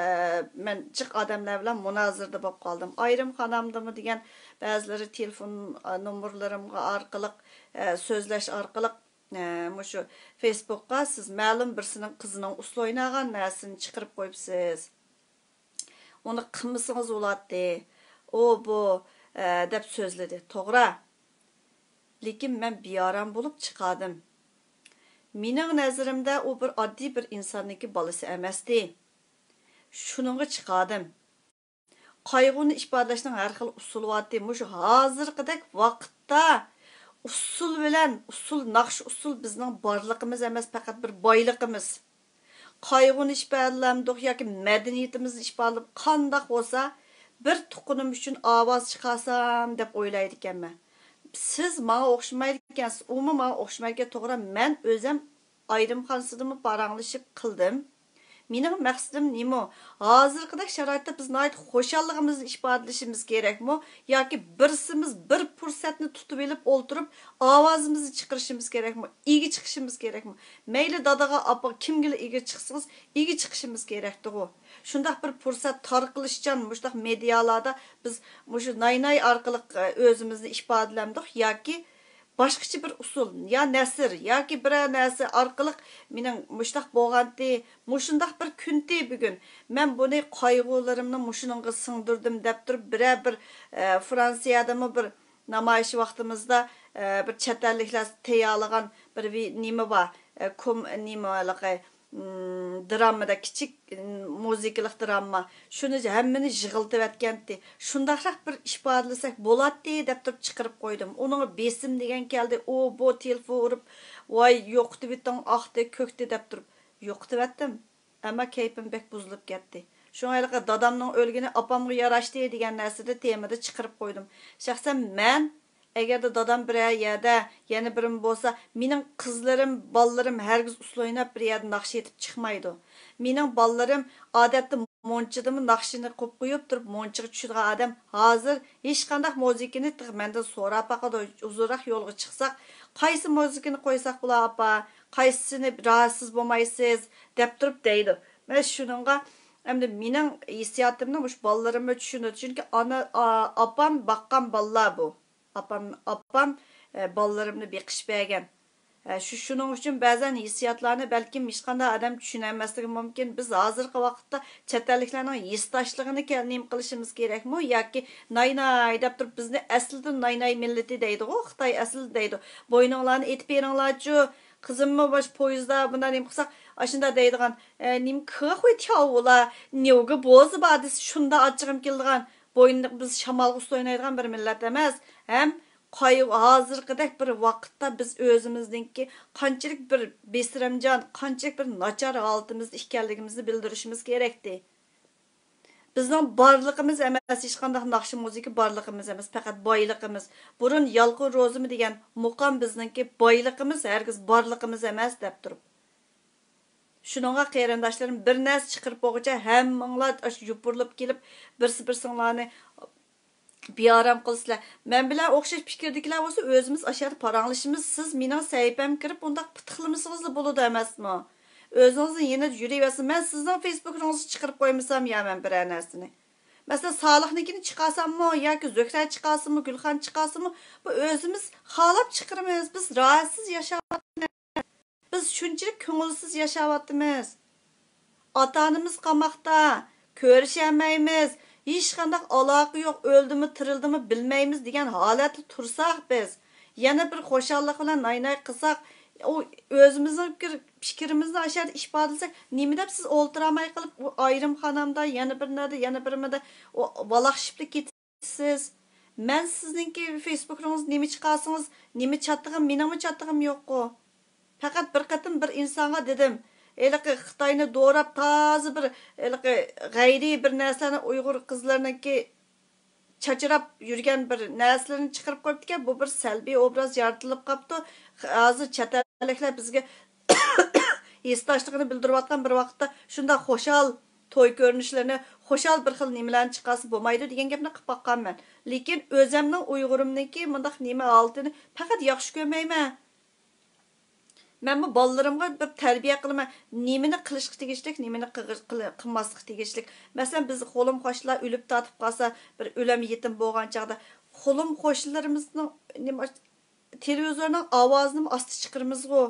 مەن جىق ئادەملەر بىلەن مۇنازىرىدە بولۇپ قالدىم. ئايرىم خانامدىمۇ دېگەن بەزىلىرى تېلېفون، ئە، نومۇرلىرىمغا ئارقىلىق، ئە، سۆزلەش ئارقىلىق، ئە، مۇشۇ فېيسبۇكقا سىز مەلۇم بىرسىنىڭ قىزىنىڭ ئۇسسۇل ئوينىغان نەرسىنى چىقىرىپ قويۇپسىز. ئۇنى قىلمىسىڭىز بولاتتى. ئۇ بۇ، ئە، دەپ سۆزلىدى. توغرا. لېكىن مەن بىئارام بولۇپ چىقاردىم. مېنىڭ نەزىرىمدە ئۇ بىر ئاددىي بىر ئىنساننىڭكى بالىسى ئەمەستى. شۇنىڭغا چىقاردىم. قايغۇنى ئىپادىلەشنىڭ ھەر خىل ئۇسۇلى بارتى. مۇشۇ ھازىرقىدەك ۋاقىتتا ئۇسسۇل بىلەن، ئۇسسۇل، ناخشا ئۇسسۇل بىزنىڭ بارلىقىمىز ئەمەس، پەقەت بىر بايلىقىمىز. قايغۇنى ئىپادىلەمدۇق ياكى مەدەنىيىتىمىزنى ئىپادىلەپ، قانداق بولسا بىر تۇغقىنىم ئۈچۈن ئاۋاز چىقارسام دەپ ئويلايدىكەنمەن. سىز ماڭا ئوخشىمايدىكەنسىز، ئۇمۇ ماڭا ئوخشىمايدىكەن. توغرا، مەن ئۆزەم ئايرىم خانىسىدىمۇ پاراڭلىشىپ قىلدىم. مېنىڭ مەقسىتىم نېمە؟ ھازىرقىدەك شارائىتتا بىز ناھايىتى خۇشاللىقىمىزنى ئىپادىلىشىمىز كېرەكمۇ؟ ياكى بىرسىمىز بىر پۇرسەتنى تۇتۇۋېلىپ ئولتۇرۇپ، ئاۋازىمىزنى چىقىرىشىمىز كېرەكمۇ؟ ئىگە چىقىشىمىز كېرەكمۇ؟ مەيلى دادىغا، ئاپىغا، كىمگىلا ئىگە چىقسىڭىز، ئىگە چىقىشىمىز كېرەكتىغۇ. شۇنداق بىر پۇرسەت تارقىلىشچان مۇشۇنداق مېدىيالاردا بىز مۇشۇ ناي-ناي ئارقىلىق، ئە، ئۆزىمىزنى ئىپادىلەمدۇق ياكى باشقىچە بىر ئۇسۇل، يا نەسر، ياكى بىرەر نەرسە ئارقىلىق مېنىڭ مۇشۇنداق بولغانتى، مۇشۇنداق بىر كۈنتى بۈگۈن. مەن بۇنى قايغۇلىرىمنى مۇشۇنىڭغا سىڭدۈردۈم دەپ تۇرۇپ، بىرەر بىر، ئە، فرانسىيەدىمۇ بىر نامايىش ۋاقتىمىزدا، ئە، بىر چەت ئەللىكلەر تەييارلىغان بىر ۋى-، نېمە بار، ئە، كوم-، نېمە ھېلىقى، ئىم، دراممىدا كىچىك، ئىم، مۇزىكىلىق درامما. شۇنى ھەممىنى يىغلىتىۋەتكەنتى. شۇنداقراق بىر ئىپادىلىسەك بولاتتى دەپ تۇرۇپ چىقىرىپ قويدۇم. ئۇنىڭغا بېسىم دېگەن كەلدى. ئۇ، بۇ تېلېفون ئۇرۇپ، ۋاي، يوقىتىۋېتىڭ، ئاقتى، كۆكتى دەپ تۇرۇپ. يوقىتىۋەتتىم. ئەمما كەيپىم بەك بۇزۇلۇپ كەتتى. شۇڭا ھېلىقى دادامنىڭ ئۆلگىنى ئاپامغا ياراشتى دېگەن نەرسىدە تېمىدا چىقىرىپ قويدۇم. شەخسەن مەن، ئەگەردە دادام بىرەر يەردە، يەنە بىرىم بولسا، مېنىڭ قىزلىرىم، بالىلىرىم ھەرگىز ئۇسسۇل ئويناپ بىر يەردە ناخشا ئېيتىپ چىقمايدۇ. مېنىڭ بالىلىرىم ئادەتتە مونچىدىمۇ ناخشىنى قويۇپ قويۇپ تۇرۇپ، مونچىغا چۈشىدىغان ئادەم. ھازىر ھېچقانداق مۇزىكىنى تېخى مەندىن سوراپ باقىدۇ. ئۇزۇنراق يولغا چىقساق، قايسى مۇزىكىنى قويساق بولا، ئاپا؟ قايسىسىنى راھەتسىز بولمايسىز؟ دەپ تۇرۇپ دەيدۇ. مەن شۇنىڭغا، ئەمدى مېنىڭ ھېسسىياتىمنى مۇشۇ بالىلىرىممۇ چۈشىنىدۇ. چۈنكى ئانا، ئا-، ئاپام باققان بالىلار بۇ. ئاپام، ئاپام، ئە، بالىلىرىمنى بېقىشىپ بەرگەن. ئە، شۇ، شۇنىڭ ئۈچۈن بەزەن ھېسسىياتلارنى بەلكىم ھېچقانداق ئادەم چۈشىنەلمەسلىكى مۇمكىن. بىز ھازىرقى ۋاقىتتا چەت ئەللىكلەرنىڭ ھېسداشلىقىنى كە-، نېمە قىلىشىمىز كېرەكمۇ؟ ياكى ناي-ناي دەپ تۇرۇپ، بىزنى ئەسلىدىن ناي-ناي مىللىتى دەيدىغۇ، خىتاي ئەسلىدە دەيدۇ. بوينۇڭلارنى ئېتىپ بېرىڭلارچۇ، قىزىممۇ مۇشۇ پويىزدا بۇنداق نېمە قىلساق، ئاشۇنداق دەيدىغان، ئە، نېمە كېخۇيتياۋۇلا، نېۋگە بوزى بار دېسە، شۇنداق ئاچچىقىم كېلىدىغان. بوينىنى بىز شامالغا ئۇسسۇل ئوينايدىغان بىر مىللەت ئەمەس. ھەم قايغۇ، ھازىرقىدەك بىر ۋاقىتتا بىز ئۆزىمىزنىڭكى قانچىلىك بىر بېسىرىمجان، قانچىلىك بىر ناچار ھالىتىمىزدە ئىكەنلىكىمىزنى بىلدۈرۈشىمىز كېرەكتى. بىزنىڭ بارلىقىمىز ئەمەس، ھېچقانداق ناخشا مۇزىكا بارلىقىمىز ئەمەس، پەقەت بايلىقىمىز. بۇرۇن يالقۇن روزىمۇ دېگەن مۇقام بىزنىڭكى بايلىقىمىز، ھەرگىز بارلىقىمىز ئەمەس دەپ تۇرۇپ. شۇنىڭغا قېرىنداشلىرىم، بىر نەرسە چىقىرىپ بولغۇچە ھەممىڭلار ئاشۇ يوپۇرۇلۇپ كېلىپ، بىرسى بىرسىڭلارنى بىئارام قىلىسىلەر. مەن بىلەن ئوخشاش پىكىردىكىلەر بولسا ئۆزىمىز ئاشۇ يەردە پاراڭلىشىمىز. سىز مېنىڭ سەھىپەمگە كىرىپ ئۇنداق پىتىقلىمىسىڭىزلا بولىدۇ ئەمەسمۇ؟ ئۆزىڭىزنىڭ يېنىدا يۈرۈۋەرسىڭىز، مەن سىزنىڭ فېيسبۇكىڭىزغا چىقىرىپ قويمىسام يا مەن بىرەر نەرسىنى. مەسىلەن، سالىھنىڭكىنى چىقارساممۇ ياكى زۆھرە چىقارسىمۇ، گۈلخان چىقارسىمۇ، بۇ ئۆزىمىز خالاپ چىقىرىمىز. بىز راھەتسىز ياشاۋاتىمىز. بىز شۇنچىلىك كۆڭۈلسىز ياشاۋاتىمىز. ئاتا-ئانىمىز قاماقتا، كۆرۈشەلمەيمىز، ھېچقانداق ئالاقە يوق، ئۆلدىمۇ، تىرىلدىمۇ بىلمەيمىز دېگەن ھالەتتە تۇرساق بىز، يەنە بىر خۇشاللىق بىلەن ناي-ناي قىلساق، ئۇ ئۆزىمىزنىڭ پىكىر-، پىكرىمىزنى ئاشۇ يەردە ئىپادىلىسەك، نېمە دەپ سىز ئولتۇرالماي قېلىپ، ئۇ ئايرىم خانامدا، يەنە بىر نەدە، يەنە بىر نەدە، ئۇ ۋالاقشىپلا كېتىسىز؟ مەن سىزنىڭكى فېيسبۇكىڭىزدا نېمە چىقارسىڭىز، نېمە چاتىقىم، مېنىڭمۇ چاتىقىم يوققۇ. پەقەت بىر قېتىم بىر ئىنسانغا دېدىم، ھېلىقى خىتاينى دوراپ، تازا بىر ھېلىقى غەيرىي بىر نەرسىلەرنى ئۇيغۇر قىزلىرىنىڭكى چاچراپ يۈرگەن بىر نەرسىلەرنى چىقىرىپ قويۇپتىكەن، بۇ بىر سەلبىي ئوبراز يارىتىلىپ قاپتۇ. ھازىر چەت ئەللىكلەر بىزگە ھېسداشلىقىنى بىلدۈرۈۋاتقان بىر ۋاقىتتا شۇنداق خۇشال توي كۆرۈنۈشلىرىنى، خۇشال بىر خىل نېمىلەرنى چىقارسا بولمايدۇ دېگەن گەپنى قىلىپ باققانمەن. لېكىن ئۆزەمنىڭ ئۇيغۇرۇمنىڭكى مۇنداق نېمە ھالىتىنى پەقەت ياخشى كۆرمەيمەن. مەنمۇ بالىلىرىمغا بىر تەربىيە قىلىمەن. نېمىنى قىلىشقا تېگىشلىك، نېمىنى قىغىش-، قىل-، قىلماسلىققا تېگىشلىك. مەسىلەن، بىز خولۇم قوشنىلار ئۆلۈپ تارتىپ قالسا، بىر ئۆلەم يېتىم بولغان چاغدا، خولۇم قوشنىلىرىمىزنىڭ نېمە، تېلېۋىزورنىڭ ئاۋازىنىمۇ ئاستا چىقىرىمىزغۇ.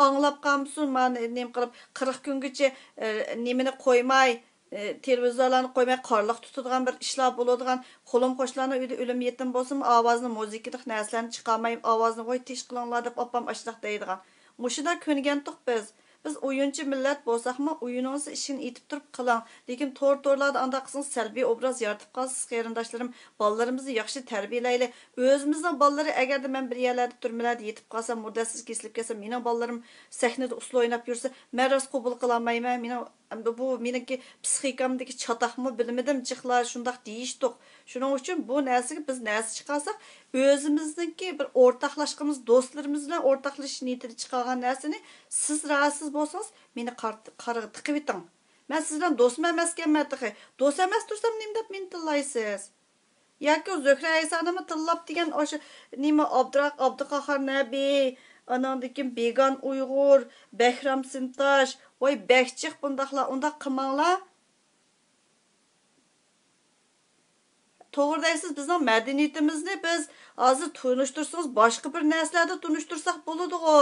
ئاڭلاپ قالمىسۇن، مانا نېمە قىلىپ، قىرىق كۈنگىچە، ئە، نېمىنى قويماي، ئى، تېلېۋىزورلارنى قويماي، قارلىق تۇتىدىغان بىر ئىشلار بولىدىغان، خولۇم قوشنىلارنىڭ ئۆيىدە ئۆلۈم يېتىم بولسىمۇ، ئاۋازىنى، مۇزىكىلىق نەرسىلەرنى چىقارماي، ئاۋازىنى، ۋاي، تىش قىلىڭلار دەپ، ئاپام ئاشۇنداق دەيدىغان. مۇشۇنداق كۆنگەنتۇق بىز. بىز ئويۇنچى مىللەت بولساقمۇ، ئويۇنىڭىزنى ئىشىكىنى ئېتىپ تۇرۇپ قىلىڭ. لېكىن تور-تورلاردا ئانداق قىلسىڭىز، سەلبىي ئوبراز يارىتىپ قالىسىز، قېرىنداشلىرىم. بالىلىرىمىزنى ياخشى تەربىيەلەيلى. ئۆزىمىزنىڭ بالىلىرى ئەگەردە مەن بىر يەرلەردە تۈرمىلەردە يېتىپ قالسام، مۇردەسىز كېسىلىپ كەتسەم، مېنىڭ بالىلىرىم سەھنىدە ئۇسسۇل ئويناپ يۈرسە، مەن راست قوبۇل قىلالمايمەن. مېنىڭ ئەمدى بۇ مېنىڭكى پسىخىكامدىكى چاتاقمۇ بىلمىدىم، جىقلار شۇنداق دېيىشتۇق. شۇنىڭ ئۈچۈن بۇ نەرسىگە بىز نەرسە چىقارساق، ئۆزىمىزنىڭكى بىر ئورتاقلاشقىنىمىز، دوستلىرىمىز بىلەن ئورتاقلىشىش نىيىتىدە چىقارغان نەرسىنى سىز راھەتسىز بولسىڭىز، مېنى قار-، قارىغا تىقىۋېتىڭ. مەن سىز بىلەن دوستمۇ ئەمەسكەنمەن تېخى. دوست ئەمەس تۇرسام، نېمە دەپ مېنى تىللايسىز؟ ياكى زۆھرە ئەيسانىمۇ تىللاپ دېگەن ئاشۇ نېمە ئابدۇراق-، ئابدۇقاھار نەبىي، ئاناندىن كېيىن بىگان ئۇيغۇر، بەھرام سىنتاش، ۋاي بەك جىق بۇنداقلار، ئۇنداق قىلماڭلار. توغرا دەيسىز، بىزنىڭ مەدەنىيىتىمىزنى بىز ھازىر تونۇشتۇرسىڭىز، باشقا بىر نەرسىلەردە تونۇشتۇرساق بولىدىغۇ.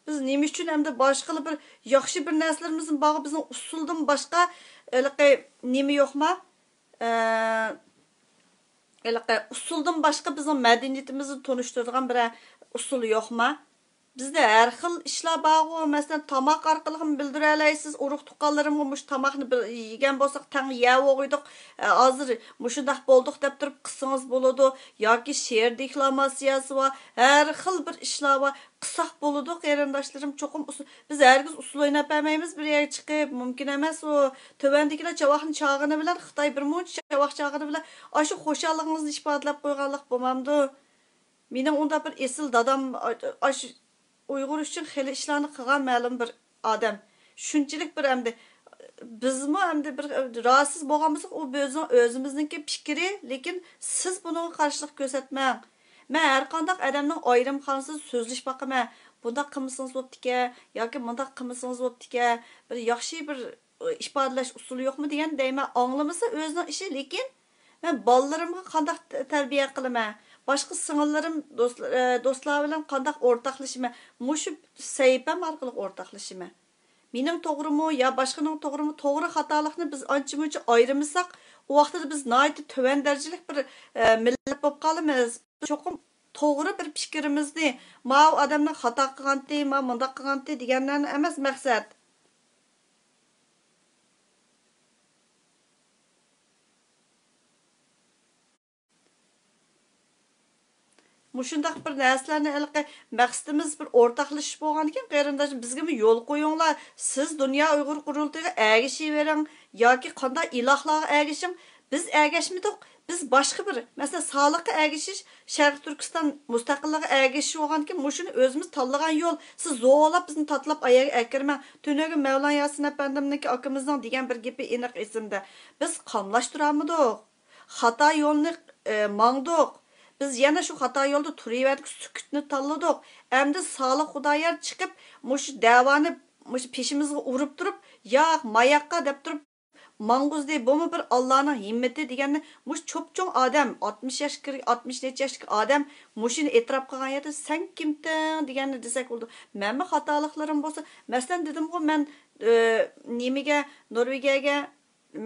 بىز نېمە ئۈچۈن ئەمدى باشقىلا بىر ياخشى بىر نەرسىلىرىمىز بارغۇ، بىزنىڭ ئۇسسۇلدىن باشقا ھېلىقى نېمە يوقما؟ ئە، ھېلىقى ئۇسسۇلدىن باشقا بىزنىڭ مەدەنىيىتىمىزنى تونۇشتۇرىدىغان بىرەر ئۇسسۇل يوقما؟ بىزدە ھەر خىل ئىشلار بارغۇ، مەسىلەن، تاماق ئارقىلىقمۇ بىلدۈرەلەيسىز، ئۇرۇق-تۇغقانلىرىمغا مۇشۇ تاماقنى بىر يېگەن بولساق تەڭ يەۋوغۇيدۇق. ئە، ھازىر مۇشۇنداق بولدۇق دەپ تۇرۇپ قىلسىڭىز بولىدۇ. ياكى شېئىر دېكلاماتسىيەسى بار، ھەر خىل بىر ئىشلار بار. قىلساق بولىدۇ، قېرىنداشلىرىم، چوقۇم ئۇسسۇل، بىز ھەرگىز ئۇسسۇل ئويناپ بەرمەيمىز بىر يەرگە چىقىپ، مۇمكىن ئەمەس ئۇ. تۆۋەندىكىلەر چاۋاكنى چاغىنى بىلەن، خىتاي بىر مۇنچە چاۋاك چاغىنى بىلەن ئاشۇ خۇشاللىقىڭىزنى ئىپادىلەپ قويغانلىق بولمامدۇ؟ مېنىڭ ئۇنداق بىر ئېسىل دادام، ئاشۇ ئۇيغۇر ئۈچۈن خېلى ئىشلارنى قىلغان مەلۇم بىر ئادەم. شۇنچىلىك بىر ئەمدى، بىزمۇ ئەمدى بىر راھەتسىز بولغان بولساق، ئۇ بىزنىڭ ئۆزىمىزنىڭكى پىكرى، لېكىن سىز بۇنىڭغا قارشىلىق كۆرسەتمەڭ. مەن ھەر قانداق ئادەمنىڭ ئايرىم خانىسىدا سۆزلىشىپ باقىمەن. بۇنداق قىلمىسىڭىز بوپتىكەن ياكى مۇنداق قىلمىسىڭىز بوپتىكەن، بىر ياخشى بىر ئىپادىلەش ئۇسۇلى يوقمۇ دېگەن دەيمەن. ئاڭلىمىسا ئۆزىنىڭ ئىشى، لېكىن مەن بالىلىرىمغا قانداق تەربىيە قىلىمەن؟ باشقا سىڭىللىرىم، دوست-، ئە، دوستلار بىلەن قانداق ئورتاقلىشىمەن؟ مۇشۇ سەھىپەم ئارقىلىق ئورتاقلىشىمەن. مېنىڭ توغرىمۇ يا باشقىنىڭ توغرىمۇ، توغرا خاتالىقنى بىز ئانچە-مۇنچە ئايرىمىساق، ئۇ ۋاقتىدا بىز ناھايىتى تۆۋەن دەرىجىلىك بىر، ئە، مىللەت بولۇپ قالىمىز. چوقۇم توغرا بىر پىكرىمىزنى، ماۋۇ ئادەمنىڭ خاتا قىلغانتى، ماۋۇ مۇنداق قىلغانتى دېگەنلەرنى ئەمەس مەقسەت. مۇشۇنداق بىر نەرسىلەرنى ھېلىقى مەقسىتىمىز بىر ئورتاقلىشىش بولغاندىكىن، قېرىنداشلار، بىزگىمۇ يول قويۇڭلار. سىز دۇنيا ئۇيغۇر قۇرۇلتىيىغا ئەگىشىۋېرىڭ ياكى قانداق ئىلاھلارغا ئەگىشىڭ، بىز ئەگەشمىدۇق. بىز باشقا بىر، مەسىلەن، سالىققا ئەگىشىش، شەرقىي تۈركىستان مۇستەقىللىقىغا ئەگىشىش بولغاندىكىن، مۇشۇنى ئۆزىمىز تاللىغان يول. سىز زورلاپ بىزنى تاتىلاپ ئايەرگە ئەكىرمەڭ. تۈنۈگۈن مەۋلان ياسىن ئەپەندىمنىڭكى، ئاكىمىزنىڭ دېگەن بىر گېپى ئېنىق ئېسىمدە. بىز قاملاشتۇرالمىدۇق. خاتا يولنى، ئە، ماڭدۇق. بىز يەنە شۇ خاتا يولدا تۇرۇۋەردۇق، سۈكۈتنى تاللىدۇق. ئەمدى سالىھ خۇدايار چىقىپ، مۇشۇ دەۋانى مۇشۇ پېشىمىزغا ئۇرۇپ تۇرۇپ، «ياق، ماياققا» دەپ تۇرۇپ، ماڭغۇزدى، بۇمۇ بىر ئاللانىڭ ھىممىتى دېگەننى، مۇشۇ چوپچوڭ ئادەم، ئاتمىش ياشقا كىر-، ئاتمىش نەچچە ياشلىق ئادەم مۇشۇنى ئېتىراپ قىلغان يەردە، سەن كىمتىڭ دېگەننى دېسەك بولىدۇ. مەنمۇ خاتالىقلىرىم بولسا، مەسىلەن، دېدىمغۇ، مەن، ئى، نېمىگە، نورۋېگىيەگە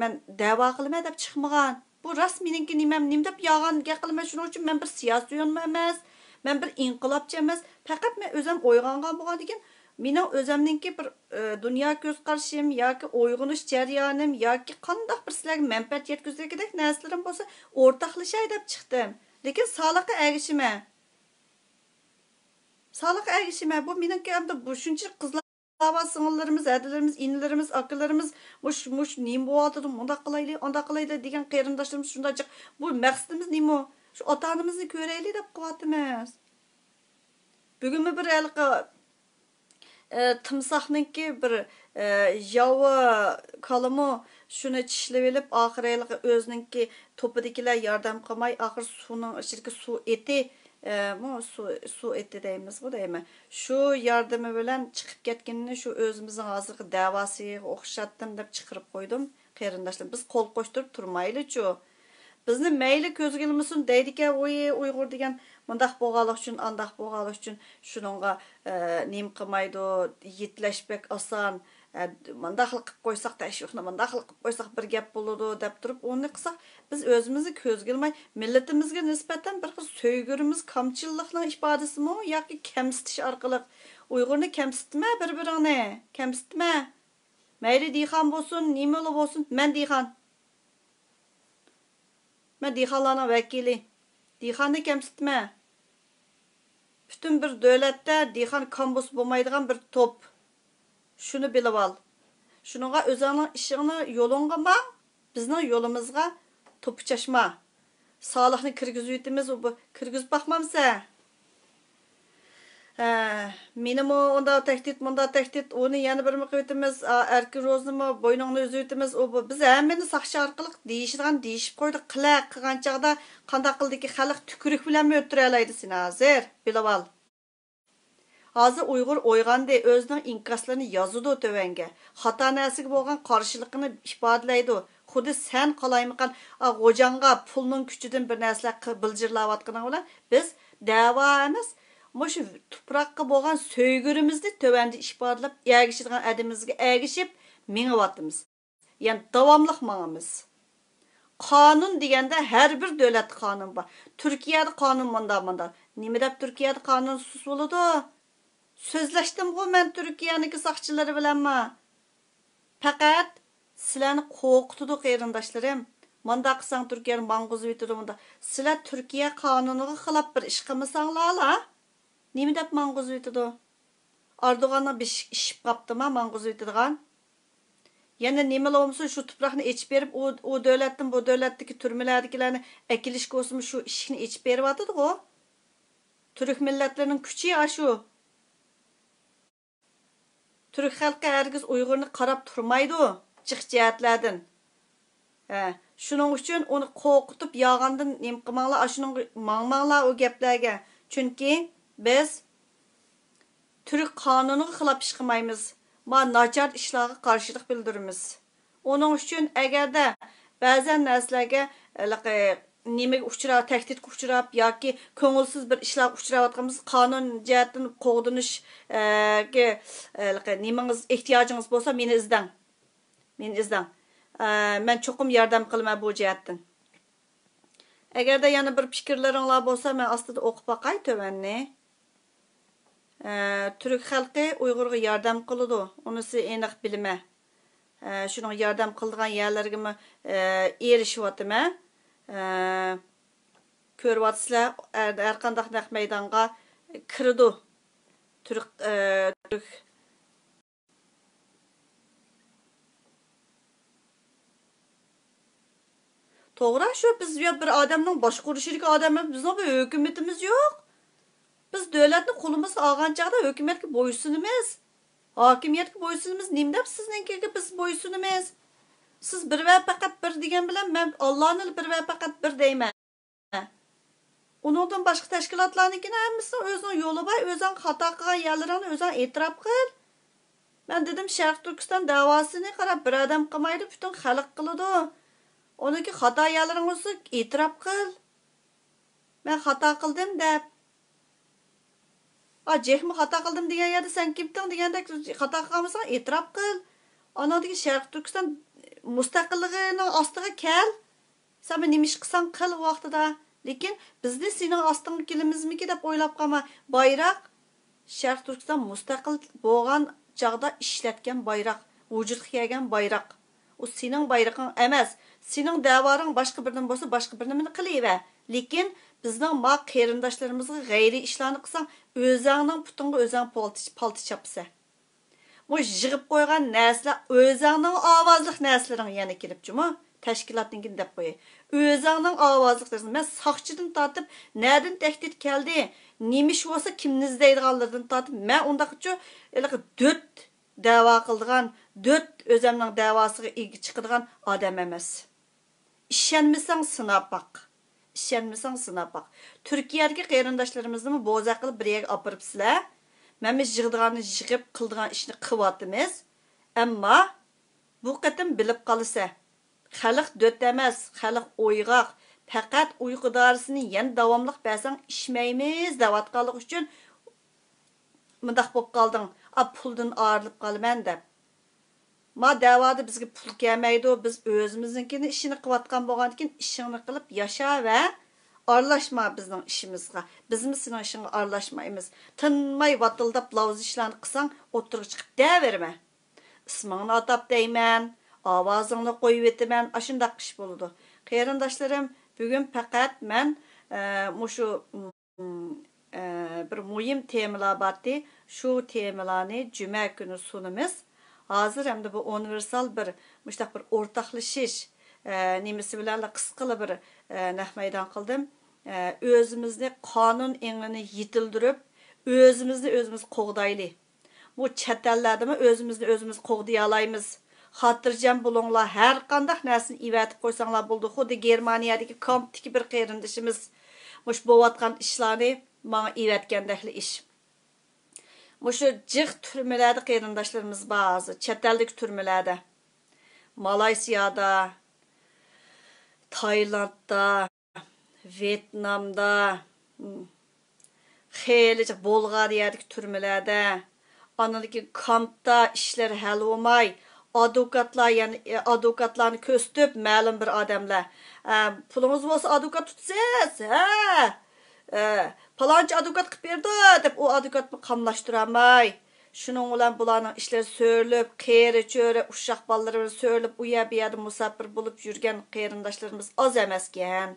مەن دەۋا قىلىمەن دەپ چىقمىغان. بۇ راست مېنىڭكى نېمەم، نېمە دەپ يالغان گەپ قىلىمەن. شۇنىڭ ئۈچۈن مەن بىر سىياسىيونمۇ ئەمەس، مەن بىر ئىنقىلابچى ئەمەس. پەقەت مەن ئۆزۈم ئويغانغان بولغاندىكىن، مېنىڭ ئۆزۈمنىڭكى بىر، ئى، دۇنيا كۆز قارىشىم ياكى ئويغىنىش جەريانىم ياكى قانداق بىر سىلەرگە مەنپەئەت يەتكۈزىدىغىدەك نەرسىلىرىم بولسا ئورتاقلىشاي دەپ چىقتىم. لېكىن سالىققا ئەگىشىمەن. سالىققا ئەگىشىمەن. بۇ مېنىڭكى ئەمدى بۇ شۇنچىلىك قىزلار بار، سىڭىللىرىمىز، ھەدىلىرىمىز، ئىنىلىرىمىز، ئاكىلىرىمىز، مۇش، مۇش نېمە بولۇۋاتىدۇ، مۇنداق قىلايلى، ئانداق قىلايلى دېگەن قېرىنداشلىرىمىز شۇنداق جىق. بۇ مەقسىتىمىز نېمە؟ شۇ ئاتا-ئانىمىزنى كۆرەيلى دەپ قىلىۋاتىمىز. بۈگۈنمۇ بىر ھېلىقى، ئە، تىمساھنىڭكى بىر، ئە، ياۋا كالىمۇ شۇنى چىشلىۋېلىپ، ئاخىرى ھېلىقى ئۆزىنىڭكى توپىدىكىلەر ياردەم قىلماي، ئاخىرى سۇنىڭ ئىچىدىكى سۇ ئېتى، ئە، مۇ سۇ، سۇ ئېتى دەيمىزغۇ دەيمەن. شۇ ياردىمى بىلەن چىقىپ كەتكىنىنى شۇ ئۆزىمىزنىڭ ھازىرقى دەۋاسىغا ئوخشاتتىم دەپ چىقىرىپ قويدۇم. قېرىنداشلار، بىز قول قوشتۇرۇپ تۇرمايلىچۇ. بىزنى مەيلى كۆزگە ئىلمىسۇن دەيدىكەن، ۋوي، ئۇيغۇر دېگەن مۇنداق بولغانلىقى ئۈچۈن، ئانداق بولغانلىقى ئۈچۈن شۇنىڭغا، ئە، نېمە قىلمايدۇ، يېتىلەش بەك ئاسان. ئە، مۇنداقلا قىلىپ قويساق، تەشۋىقنى مۇنداقلا قىلىپ قويساق بىر گەپ بولىدۇ دەپ تۇرۇپ، ئۇنى قىلساق، بىز ئۆزىمىزنى كۆزگە ئىلماي، مىللىتىمىزگە نىسبەتەن بىر خىل سۆيگۈرىمىز كامچىللىقنىڭ ئىپادىسىمۇ ياكى كەمسىتىش ئارقىلىق ئۇيغۇرنى كەمسىتمە، بىر-بىرىڭنى كەمسىتمە. مەيلى دېھقان بولسۇن، نېمىلا بولسۇن، مەن دېھقان. مەن دېھقانلارنىڭ ۋەكىلى. دېھقاننى كەمسىتمە. پۈتۈن بىر دۆلەتتە دېھقان كامبۇس بولمايدىغان بىر توپ. شۇنى بىلىۋال. شۇنىڭغا ئۆزۈڭنىڭ ئىشىڭنى يولۇڭغا ماڭ، بىزنىڭ يولىمىزغا توپا چاچما. سالىھنى كىرگۈزۈۋېتىمىز، ئۇ بۇ-، كىرگۈزۈپ باقمامسەن؟ ھە، مېنىمۇ ئۇنداق تەھدىت، مۇنداق تەھدىت، ئۇنى يەنە بىرمۇ قىلىۋېتىمىز، ئا، ئەركىن روزىنىمۇ بوينۇڭنى ئۈزۈۋېتىمىز، ئۇ بۇ. بىز ھەممىنى ساقچى ئارقىلىق دېيىشىدىغان دېيىشىپ قويدۇق. قىلە، قىلغان چاغدا قانداق قىلدىكى خەلق تۈكۈرۈك بىلەنمۇ ئۆلتۈرەلەيدۇ سېنى ھازىر، بىلىۋال. ھازىر ئۇيغۇر ئويغاندى، ئۆزىنىڭ ئىنكاسلىرىنى يازىدۇ تۆۋەنگە. خاتا نەرسىگە بولغان قارشىلىقىنى ئىپادىلەيدۇ. خۇددى سەن قالايمىقان، ئا، غوجاڭغا پۇلنىڭ كۈچىدىن بىر نەرسىلەر قى-، بىلجىرلاۋاتقىنىڭ بىلەن بىز دەۋا ئەمەس، مۇشۇ تۇپراققا بولغان سۆيگۈرىمىزنى تۆۋەندە ئىپادىلەپ، ئەگىشىدىغان ئادىمىمىزگە ئەگىشىپ مېڭىۋاتىمىز. يەنى داۋاملىق ماڭىمىز. قانۇن دېگەندە ھەر بىر دۆلەتتە قانۇن بار. تۈركىيەدە قانۇن مۇنداق، مۇنداق. نېمە دەپ تۈركىيەدە قانۇنسىز بولىدۇ؟ سۆزلەشتىمغۇ مەن تۈركىيەنىڭكى ساقچىلىرى بىلەنمۇ. پەقەت سىلەرنى قورقۇتىدۇ، قېرىنداشلىرىم. مۇنداق قىلساڭ تۈركىيەنى ماڭغۇزۇۋېتىدۇ، مۇنداق. سىلەر تۈركىيە قانۇنىغا خىلاپ بىر ئىش قىلمىساڭلارلا، نېمە دەپ ماڭغۇزۇۋېتىدۇ؟ ئاردوغاننىڭ بېشى ئىششىپ قاپتىما ماڭغۇزۇۋېتىدىغان؟ يەنە نېمىلا بولمىسۇن، شۇ تۇپراقنى ئېچىپ بېرىپ، ئۇ، ئۇ دۆلەتتىن بۇ دۆلەتتىكى تۈرمىلەردىكىلەرنى ئەكېلىشكە بولسىمۇ، شۇ ئىشىكنى ئېچىپ بېرىۋاتىدىغۇ. تۈرك مىللەتلىرىنىڭ كۈچى ئاشۇ. تۈرك خەلقى ھەرگىز ئۇيغۇرنى قاراپ تۇرمايدۇ، جىق جەھەتلەردىن. ھە، شۇنىڭ ئۈچۈن ئۇنى قورقۇتۇپ يالغاندىن نېمە قىلماڭلار، ئاشۇنىڭغا ماڭماڭلار ئۇ گەپلەرگە. چۈنكى بىز تۈرك قانۇنىغا خىلاپ ئىش قىلمايمىز. ما ناچار ئىشلارغا قارشىلىق بىلدۈرىمىز. ئۇنىڭ ئۈچۈن ئەگەردە بەزەن نەرسىلەرگە، ھېلىقى، نېمىگە ئۇچراپ، تەھدىتكە ئۇچراپ ياكى كۆڭۈلسىز بىر ئىشلارغا ئۇچراۋاتقان بولسا، قانۇن جەھەتتىن قوغدىنىش، ئە، گە، ھېلىقى، نېمىڭىز، ئېھتىياجىڭىز بولسا، مېنى ئىزدەڭ. مېنى ئىزدەڭ. ئە، مەن چوقۇم ياردەم قىلىمەن بۇ جەھەتتىن. ئەگەردە يەنە بىر پىكىرلىرىڭلار بولسا، مەن ئاستىدا ئوقۇپ باقاي تۆۋەننى. ئە، تۈرك خەلقى ئۇيغۇرغا ياردەم قىلىدۇ، ئۇنىسى ئېنىق بىلىمەن. ئە، شۇنىڭ ياردەم قىلىدىغان يەرلىرىگىمۇ، ئە، ئېرىشىۋاتىمەن. ئە، كۆرۈۋاتىسىلەر، ھەر، ھەر قانداق نەق مەيدانغا كىرىدۇ. تۈرك، ئە، تۈرك توغرا شۇ، بىز يا بىر ئادەمنىڭ باشقۇرۇشىدىكى ئادەم، بىزنىڭ بىر ھۆكۈمىتىمىز يوق. بىز دۆلەتنى قولىمىزغا ئالغان چاغدا ھۆكۈمەتكە بويسۇنىمىز. ھاكىمىيەتكە بويسۇنىمىز. نېمە دەپ سىزنىڭكىگە بىز بويسۇنىمىز؟ سىز بىر ۋە پەقەت بىر دېگەن بىلەن مەن ئاللانىلا بىر ۋە پەقەت بىر دەيمەن. ئۇنىڭدىن باشقا تەشكىلاتلارنىڭكىنى ھەممىسىنىڭ ئۆزىنىڭ يولى بار، ئۆزۈڭ خاتا قىلغان يەرلىرىڭنى ئۆزۈڭ ئېتىراپ قىل. مەن دېدىم، شەرقىي تۈركىستان دەۋاسىنى قاراپ بىر ئادەم قىلمايدۇ، پۈتۈن خەلق قىلىدۇ. ئۇنىڭكى خاتا يەرلىرىڭ بولسا ئېتىراپ قىل. مەن خاتا قىلدىم دەپ. ئا، جېخمۇ خاتا قىلدىم دېگەن يەردە سەن كىمتىڭ دېگەندەك خاتا قىلغان بولساڭ ئېتىراپ قىل. ئاناندىن كېيىن شەرقىي تۈركىستان مۇستەقىللىقىنىڭ ئاستىغا كەل. سەن بىر نېمە ئىش قىلساڭ قىل ۋاقتىدا. لېكىن بىزنى سېنىڭ ئاستىڭغا كېلىمىزمىكى دەپ ئويلاپ قالما. بايراق شەرقىي تۈركىستان مۇستەقىل بولغان چاغدا ئىشلەتكەن بايراق، ۋۇجۇدقا كەلگەن بايراق. ئۇ سېنىڭ بايرىقىڭ ئەمەس. سېنىڭ دەۋاراڭ باشقا بىرنىمە بولسا، باشقا بىرنېمىنى قىلىۋەر. لېكىن بىزنىڭ ما قېرىنداشلىرىمىزغا غەيرىي ئىشلارنى قىلساڭ، ئۆزۈڭنىڭ پۇتۇڭغا ئۆزۈڭ پالتا، پالتا چاپىسەن. مۇشۇ يىغىپ قويغان نەرسىلەر ئۆزۈڭنىڭ ئاۋازلىق نەرسىلىرىڭ يەنە كېلىپ جۇمۇ. تەشكىلاتنىڭكىنى دەپ قوياي. ئۆزۈڭنىڭ ئاۋازلىق نەرسىلىرىڭ. مەن ساقچىدىن تارتىپ، نەدىن تەھدىت كەلدى، نېمە ئىش بولسا كىمنى ئىزدەيدىغانلىرىدىن تارتىپ، مەن ئۇنداقچۇ ھېلىقى دۆت دەۋا قىلىدىغان، دۆت ئۆزەمنىڭ دەۋاسىغا ئىگە چىقىدىغان ئادەم ئەمەس. ئىشەنمىسەڭ سىناپ باق. ئىشەنمىسەڭ سىناپ باق. تۈركىيەدىكى قېرىنداشلىرىمىزنىمۇ بوزەك قىلىپ بىر يەرگە ئاپىرىپسىلەر. مەنمۇ يىغىدىغاننى يىغىپ، قىلىدىغان ئىشنى قىلىۋاتىمىز. ئەمما بۇ قېتىم بىلىپ قالىسە، خەلق دۆت ئەمەس، خەلق ئويغاق. پەقەت ئۇيقۇ دارىسىنى يەنە داۋاملىق بەرسەڭ ئىچمەيمىز دەۋاتقانلىقى ئۈچۈن مۇنداق بولۇپ قالدىڭ، ئا، پۇلدىن ئايرىلىپ قالىمەن دەپ. ما دەۋادا بىزگە پۇل كەلمەيدۇ، بىز ئۆزىمىزنىڭكىنى ئىشىنى قىلىۋاتقان بولغاندىكىن ئىشىڭنى قىلىپ ياشاۋەر، ئارىلاشما بىزنىڭ ئىشىمىزغا. بىزمۇ سېنىڭ ئىشىڭغا ئارىلاشمايمىز. تىنماي ۋاتىلداپ لاۋزا ئىشلارنى قىلساڭ ئوتتۇرىغا چىقىپ دەۋېرىمەن. ئىسمىڭنى ئاتاپ دەيمەن، ئاۋازىڭنى قويۇۋېتىمەن، ئاشۇنداق ئىش بولىدۇ. قېرىنداشلىرىم، بۈگۈن پەقەت مەن، ئە، مۇشۇ ئە، بىر مۇھىم تېمىلار بارتى. شۇ تېمىلارنى جۈمە كۈنى سۇنىمىز. ھازىر ئەمدى بۇ ئۇنىۋېرسال بىر، مۇشۇنداق بىر ئورتاقلىشىش، ئە، نېمىسى بىلەنلا قىسقىلا بىر، ئە، نەق مەيدان قىلدىم. ئە، ئۆزىمىزنى قانۇن ئېڭىنى يېتىلدۈرۈپ، ئۆزىمىزنى ئۆزىمىز قوغدايلى. بۇ چەت ئەللەردىمۇ ئۆزىمىزنى ئۆزىمىز قوغدىيالايمىز. خاتىرجەم بولۇڭلار، ھەر قانداق نەرسىنى ئېۋەتىپ قويساڭلار بولىدۇ. خۇددى گېرمانىيەدىكى كامپتىكى بىر قېرىندىشىمىز مۇشۇ بولۇۋاتقان ئىشلارنى ماڭا ئېۋەتكەندەكلا ئىش. مۇشۇ جىق تۈرمىلەردە قېرىنداشلىرىمىز بار ھازىر، چەت ئەلدىكى تۈرمىلەردە. مالايسىيادا، تايلاندتا، ۋيېتنامدا، خېلى جىق بولغارىيەدىكى تۈرمىلەردە، ئاندىن كېيىن كامپتا ئىشلىرى ھەل بولماي، ئادۋوكاتلار يەنە، ئادۋوكاتلارنى كۆرسىتىپ، مەلۇم بىر ئادەملەر، ئە، پۇلىڭىز بولسا ئادۋوكات تۇتىسىز، ھە، ئە، پالانچى ئادۋوكات قىلىپ بېرىدۇ، دەپ ئۇ ئادۋوكاتنى قاملاشتۇرالماي، شۇنىڭ بىلەن بۇلارنىڭ ئىشلىرى سۆرىلىپ، قېرى چۆرە، ئۇششاق بالىلىرى بىلەن سۆرىلىپ، ئۇ يەر بۇ يەردە مۇساپىر بولۇپ يۈرگەن قېرىنداشلىرىمىز ئاز ئەمەسكەن.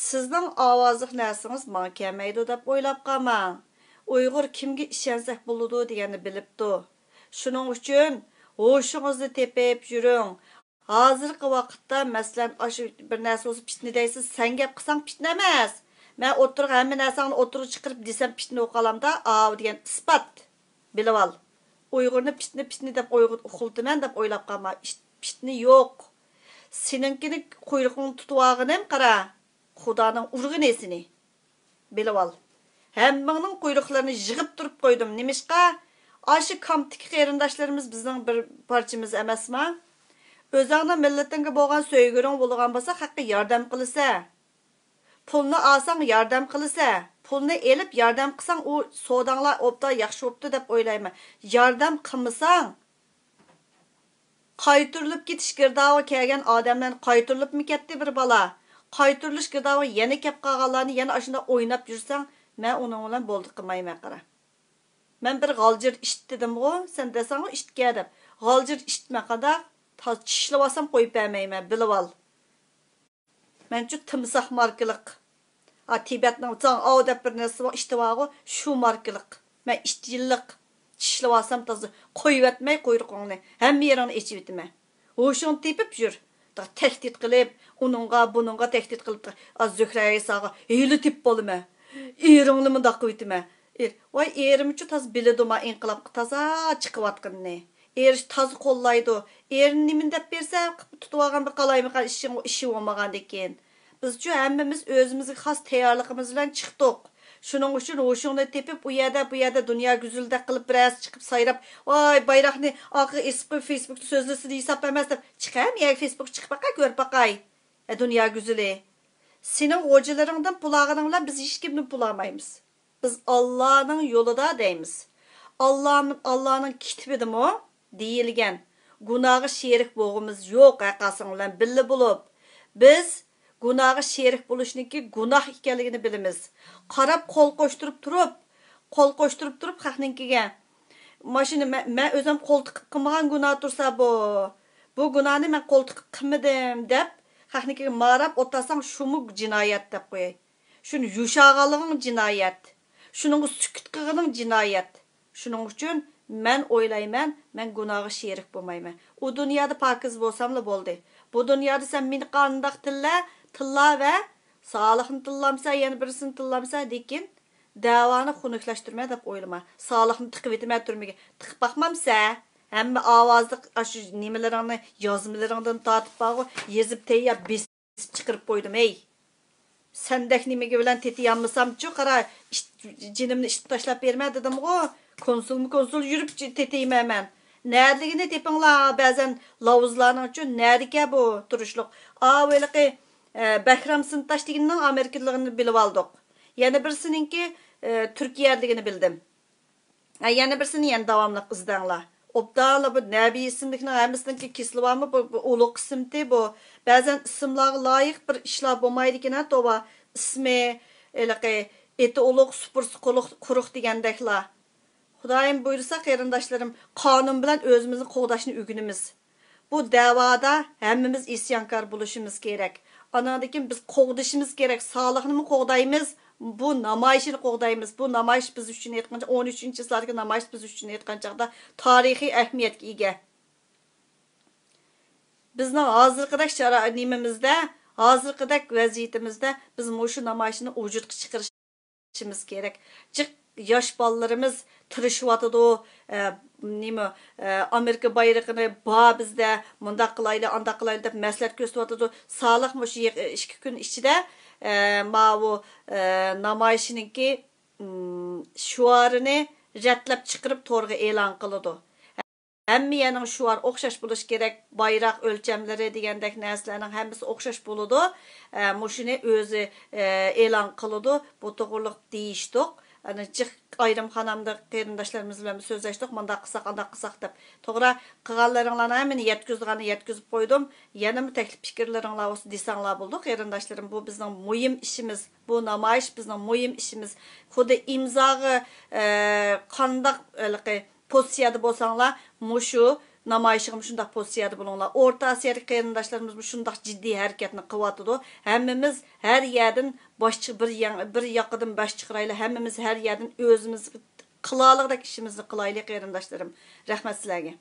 سىزنىڭ ئاۋازلىق نەرسىڭىز ماڭا كەلمەيدۇ دەپ ئويلاپ قالماڭ. ئۇيغۇر كىمگە ئىشەنسەك بولىدۇ دېگەننى بىلىپتۇ. شۇنىڭ ئۈچۈن ھوشىڭىزنى تېپىپ يۈرۈڭ. ھازىرقى ۋاقىتتا، مەسىلەن، ئاشۇ بىر نەرسە بولسا پىتنە دەيسىز، سەن گەپ قىلساڭ پىتنە ئەمەس. مەن ئوتتۇرىغا ھەممە نەرسەڭنى ئوتتۇرىغا چىقىرىپ دېسەم پىتنە بولۇپ قالامدا، ئاۋۇ دېگەن ئىسپات. بىلىۋال. ئۇيغۇرنى پىتنە، پىتنە دەپ ئۇيغۇر ئۇخلىتىمەن دەپ ئويلاپ قالما. ئىش-، پىتنە يوق. سېنىڭكىنى قۇيرۇقۇڭنى تۇتۇۋالغىنىم قارا. خۇدانىڭ ئۇرغىنى سېنى. بىلىۋال. ھەممىڭنىڭ قۇيرۇقلىرىنى يىغىپ تۇرۇپ قويدۇم. نېمىشقا؟ ئاشۇ كامپتىكى قېرىنداشلىرىمىز بىزنىڭ بىر پارچىمىز ئەمەسما؟ ئۆزۈڭنىڭ مىللىتىڭگە بولغان سۆيگۈرۈڭ بولغان بولسا، خەققە ياردەم قىلىسە. پۇلنى ئالساڭ ياردەم قىلىسە، پۇلنى ئېلىپ ياردەم قىلساڭ ئۇ سوداڭلار ئوبدان ياخشى بوپتۇ دەپ ئويلايمەن. ياردەم قىلمىساڭ، قايتۇرۇلۇپ كېتىش گىردابىغا كەلگەن ئادەملەرنى قايتۇرۇلۇپمۇ كەتتى بىر بالا. قايتۇرۇلۇش گىردابىغا يەنە كەپ قالغانلارنى يەنە ئاشۇنداق ئويناپ يۈرسەڭ، مەن ئۇنىڭ بىلەن بولدى قىلمايمەن قارا. مەن بىر غالجىر ئىت دېدىمغۇ، سەن دەسەڭغۇ ئىتكەن دەپ. غالجىر ئىتمەن قانداق؟ تا-، چىشلىۋالسام قويۇپ بەرمەيمەن، بىلىۋال. مەنچۇ تىمساھ ماركىلىق. ئا، تىبەتنىڭ زاڭئاۋ دەپ بىر نەرسىسى بار، ئىتى بارغۇ، شۇ ماركىلىق. مەن ئىت يىللىق. چىشلىۋالسام تازا قويۇۋەتمەي قۇيرۇقۇڭنى، ھەممە يېرىڭنى ئېچىۋېتىمەن. ھوشۇڭنى تېپىپ يۈر. تېخى تەھدىت قىلىپ، ئۇنىڭغا، بۇنىڭغا تەھدىت قىلىپ، ئا، زۆھرە ئەيساغا ھىيلە تېپىپ بولىمەن. ئېرىڭنى مۇنداق قىلىۋېتىمەن. ئېر-، ۋاي، ئېرىمچۇ تازا بىلىدۇما ئىنقىلابقا تازا چىقىۋاتقىنىنى. ئېرى تازا قوللايدۇ. ئېرىنى نېمىنى دەپ بېرىسە، تۇتۇۋالغان بىر قالايمىقان ئىشىڭ، ئىشى بولمىغاندىكىن. بىزچۇ ھەممىمىز ئۆزىمىزگە خاس تەييارلىقىمىز بىلەن چىقتۇق. شۇنىڭ ئۈچۈن ھوشۇڭنى تېپىپ، ئۇ يەردە، بۇ يەردە دۇنيا گۈزىلىدەك قىلىپ بىرەرسى چىقىپ سايراپ، ۋاي، بايراقنى ئارقىغا ئېسىپ قويۇپ، فېيسبۇكتا سۆزلىسىدە ھېساب ئەمەس دەپ، چىق ھەم يەرگە فېيسبۇكقا چىقىپ باقاي، كۆرۈپ باقاي. ئە، دۇنيا گۈزىلى. سېنىڭ غوجىلىرىڭدىن پۇل ئالغىنىڭ بىلەن بىز ھېچكىمدىن پۇل ئالمايمىز. بىز ئاللانىڭ يولىدا دەيمىز. ئاللا، ئاللانىڭ كىتابىدىمۇ دېيىلگەن، گۇناغا شېرىك بولغۇمىز يوق، ھەققاسىڭ بىلەن بىللە بولۇپ. بىز گۇناغا شېرىك بولۇشنىڭكى گۇناھ ئىكەنلىكىنى بىلىمىز. قاراپ قول قوشتۇرۇپ تۇرۇپ، قول قوشتۇرۇپ تۇرۇپ خەقنىڭكىگە، ماشىنا مەن، مەن ئۆزۈم قول تىقىپ قىلمىغان گۇناھ تۇرسا بۇ، بۇ گۇناھنى مەن قول تىقىپ قىلمىدىم دەپ خەقنىڭكىگە ماراپ ئولتۇرساڭ شۇمۇ جىنايەت دەپ قوياي. شۇنى يۇشاغانلىقىڭ جىنايەت. شۇنىڭغا سۈكۈت قىلغىنىڭ جىنايەت. شۇنىڭ ئۈچۈن مەن ئويلايمەن، مەن گۇناھقا شېرىك بولمايمەن. ئۇ دۇنيادا پاكىز بولساملا بولدى. بۇ دۇنيادا سەن مېنى قانداق تىللا، تىللا ۋە سالىھنى تىللامسەن، يەنە بىرسىنى تىللامسەن، لېكىن دەۋانى خۇنۈكلەشتۈرمە دەپ ئويلىما. سالىھنى تىقىۋېتىمەن تۈرمىگە. تىقىپ باقمامسەن؟ ھەممە ئاۋازلىق ئاشۇ نېمىلىرىڭنى، يازمىلىرىڭدىن تارتىپ بارغۇ، يېزىپ تەييار بېسىپ چىقىرىپ قويدۇم، ھەي. سەندەك نېمىگە بىلەن تېتىيالمىسامچۇ، قارا، ئىت-، جېنىمنى ئىتقا تاشلاپ بېرىمەن دېدىمغۇ. كونسۇلمۇ كونسۇل يۈرۈپ ج-، تېتىيمەن مەن. نەدىلىكىنى تېپىڭلار، بەزەن لاۋزلارنىڭچۇ، نەدىكە بۇ تۇرۇشلۇق. ئاۋۇ ھېلىقى، ئە، بەھرام سىنتاش دېگىنىنىڭ ئامېرىكىلىقىنى بىلىۋالدۇق. يەنە بىرسىنىڭكى، ئە، تۈركىيەدىكىنى بىلدىم. ھە، يەنە بىرسىنى يەنە داۋاملىق ئىزدەڭلار. ئوبدانلا بۇ نەبى ئىسىملىكنىڭ ھەممىسىنىڭكى كېسىلى بارمۇ؟ بۇ، بۇ ئۇلۇغ ئىسىمتى بۇ. بەزەن ئىسىملارغا لايىق بىر ئىشلار بولمايدىكەن، ھە، توۋا. ئىسمى، ھېلىقى، ئېتى ئۇلۇغ، سۇپرىسى قۇرۇق، قۇرۇق دېگەندەكلا. خۇدايىم بۇيرۇسا، قېرىنداشلىرىم، قانۇن بىلەن ئۆزىمىزنى قوغداشنى ئۆگىنىمىز. بۇ دەۋادا ھەممىمىز ئىسيانكار بولۇشىمىز كېرەك. ئاناندىن كېيىن بىز قوغدىشىمىز كېرەك. سالىھنىمۇ قوغدايمىز، بۇ نامايىشىنى قوغدايمىز. بۇ نامايىش بىز ئۈچۈن ئېيتقانچە، ئون ئۈچىنچى چىسلادىكى نامايىش بىز ئۈچۈن ئېيتقان چاغدا تارىخىي ئەھمىيەتكە ئىگە. بىزنىڭ ھازىرقىدەك شارا-، نېمىمىزدە، ھازىرقىدەك ۋەزىيىتىمىزدە بىز مۇشۇ نامايىشنى ۋۇجۇدقا چىقىرىشىمىز كېرەك. جىق ياش بالىلىرىمىز تىرىشىۋاتىدۇ. ئە، نېمە، ئە، ئامېرىكا بايرىقىنى بار بىزدە، مۇنداق قىلايلى، ئانداق قىلايلى دەپ مەسلىھەت كۆرسىتىۋاتىدۇ. سالىھ مۇشۇ يېق-، ئىككى كۈن ئىچىدە، ئە، ماۋۇ، ئە، نامايىشنىڭكى، ئىم، شوئارىنى رەتلەپ چىقىرىپ تورغا ئېلان قىلىدۇ. ھەممە يەرنىڭ شوئارى ئوخشاش بولۇشى كېرەك، بايراق ئۆلچەملىرى دېگەندەك نەرسىلەرنىڭ ھەممىسى ئوخشاش بولىدۇ. ئە، مۇشۇنى ئۆزى، ئە، ئېلان قىلىدۇ. بۇ توغرۇلۇق دېيىشتۇق. ئەنە جىق ئايرىم خانامدا قېرىنداشلىرىمىز بىلەن سۆزلەشتۇق، مۇنداق قىلساق، ئانداق قىلساق دەپ. توغرا، قىلغانلىرىڭلارنىڭ ھەممىنى يەتكۈزىدىغاننى يەتكۈزۈپ قويدۇم. يەنىمۇ تەكلىپ پىكىرلىرىڭلار بولسا دېسەڭلار بولىدۇ، قېرىنداشلىرىم. بۇ بىزنىڭ مۇھىم ئىشىمىز. بۇ نامايىش بىزنىڭ مۇھىم ئىشىمىز. خۇددى ئىمزاغا، ئە، قانداق، ھېلىقى، پوزىتسىيەدە بولساڭلار، مۇشۇ نامايىشىغا مۇشۇنداق پوزىتسىيەدە بولۇڭلار. ئورتا ئاسىيادىكى قېرىنداشلىرىمىز مۇشۇنداق جىددىي ھەرىكەتنى قىلىۋاتىدۇ. ھەممىمىز ھەر يەردىن باش چىق-، بىر ياڭ-، بىر ياقىدىن باش چىقىرايلى، ھەممىمىز ھەر يەردىن ئۆزىمىز قىلالىغۇدەك ئىشىمىزنى قىلايلى، قېرىنداشلىرىم. رەھمەت سىلەرگە.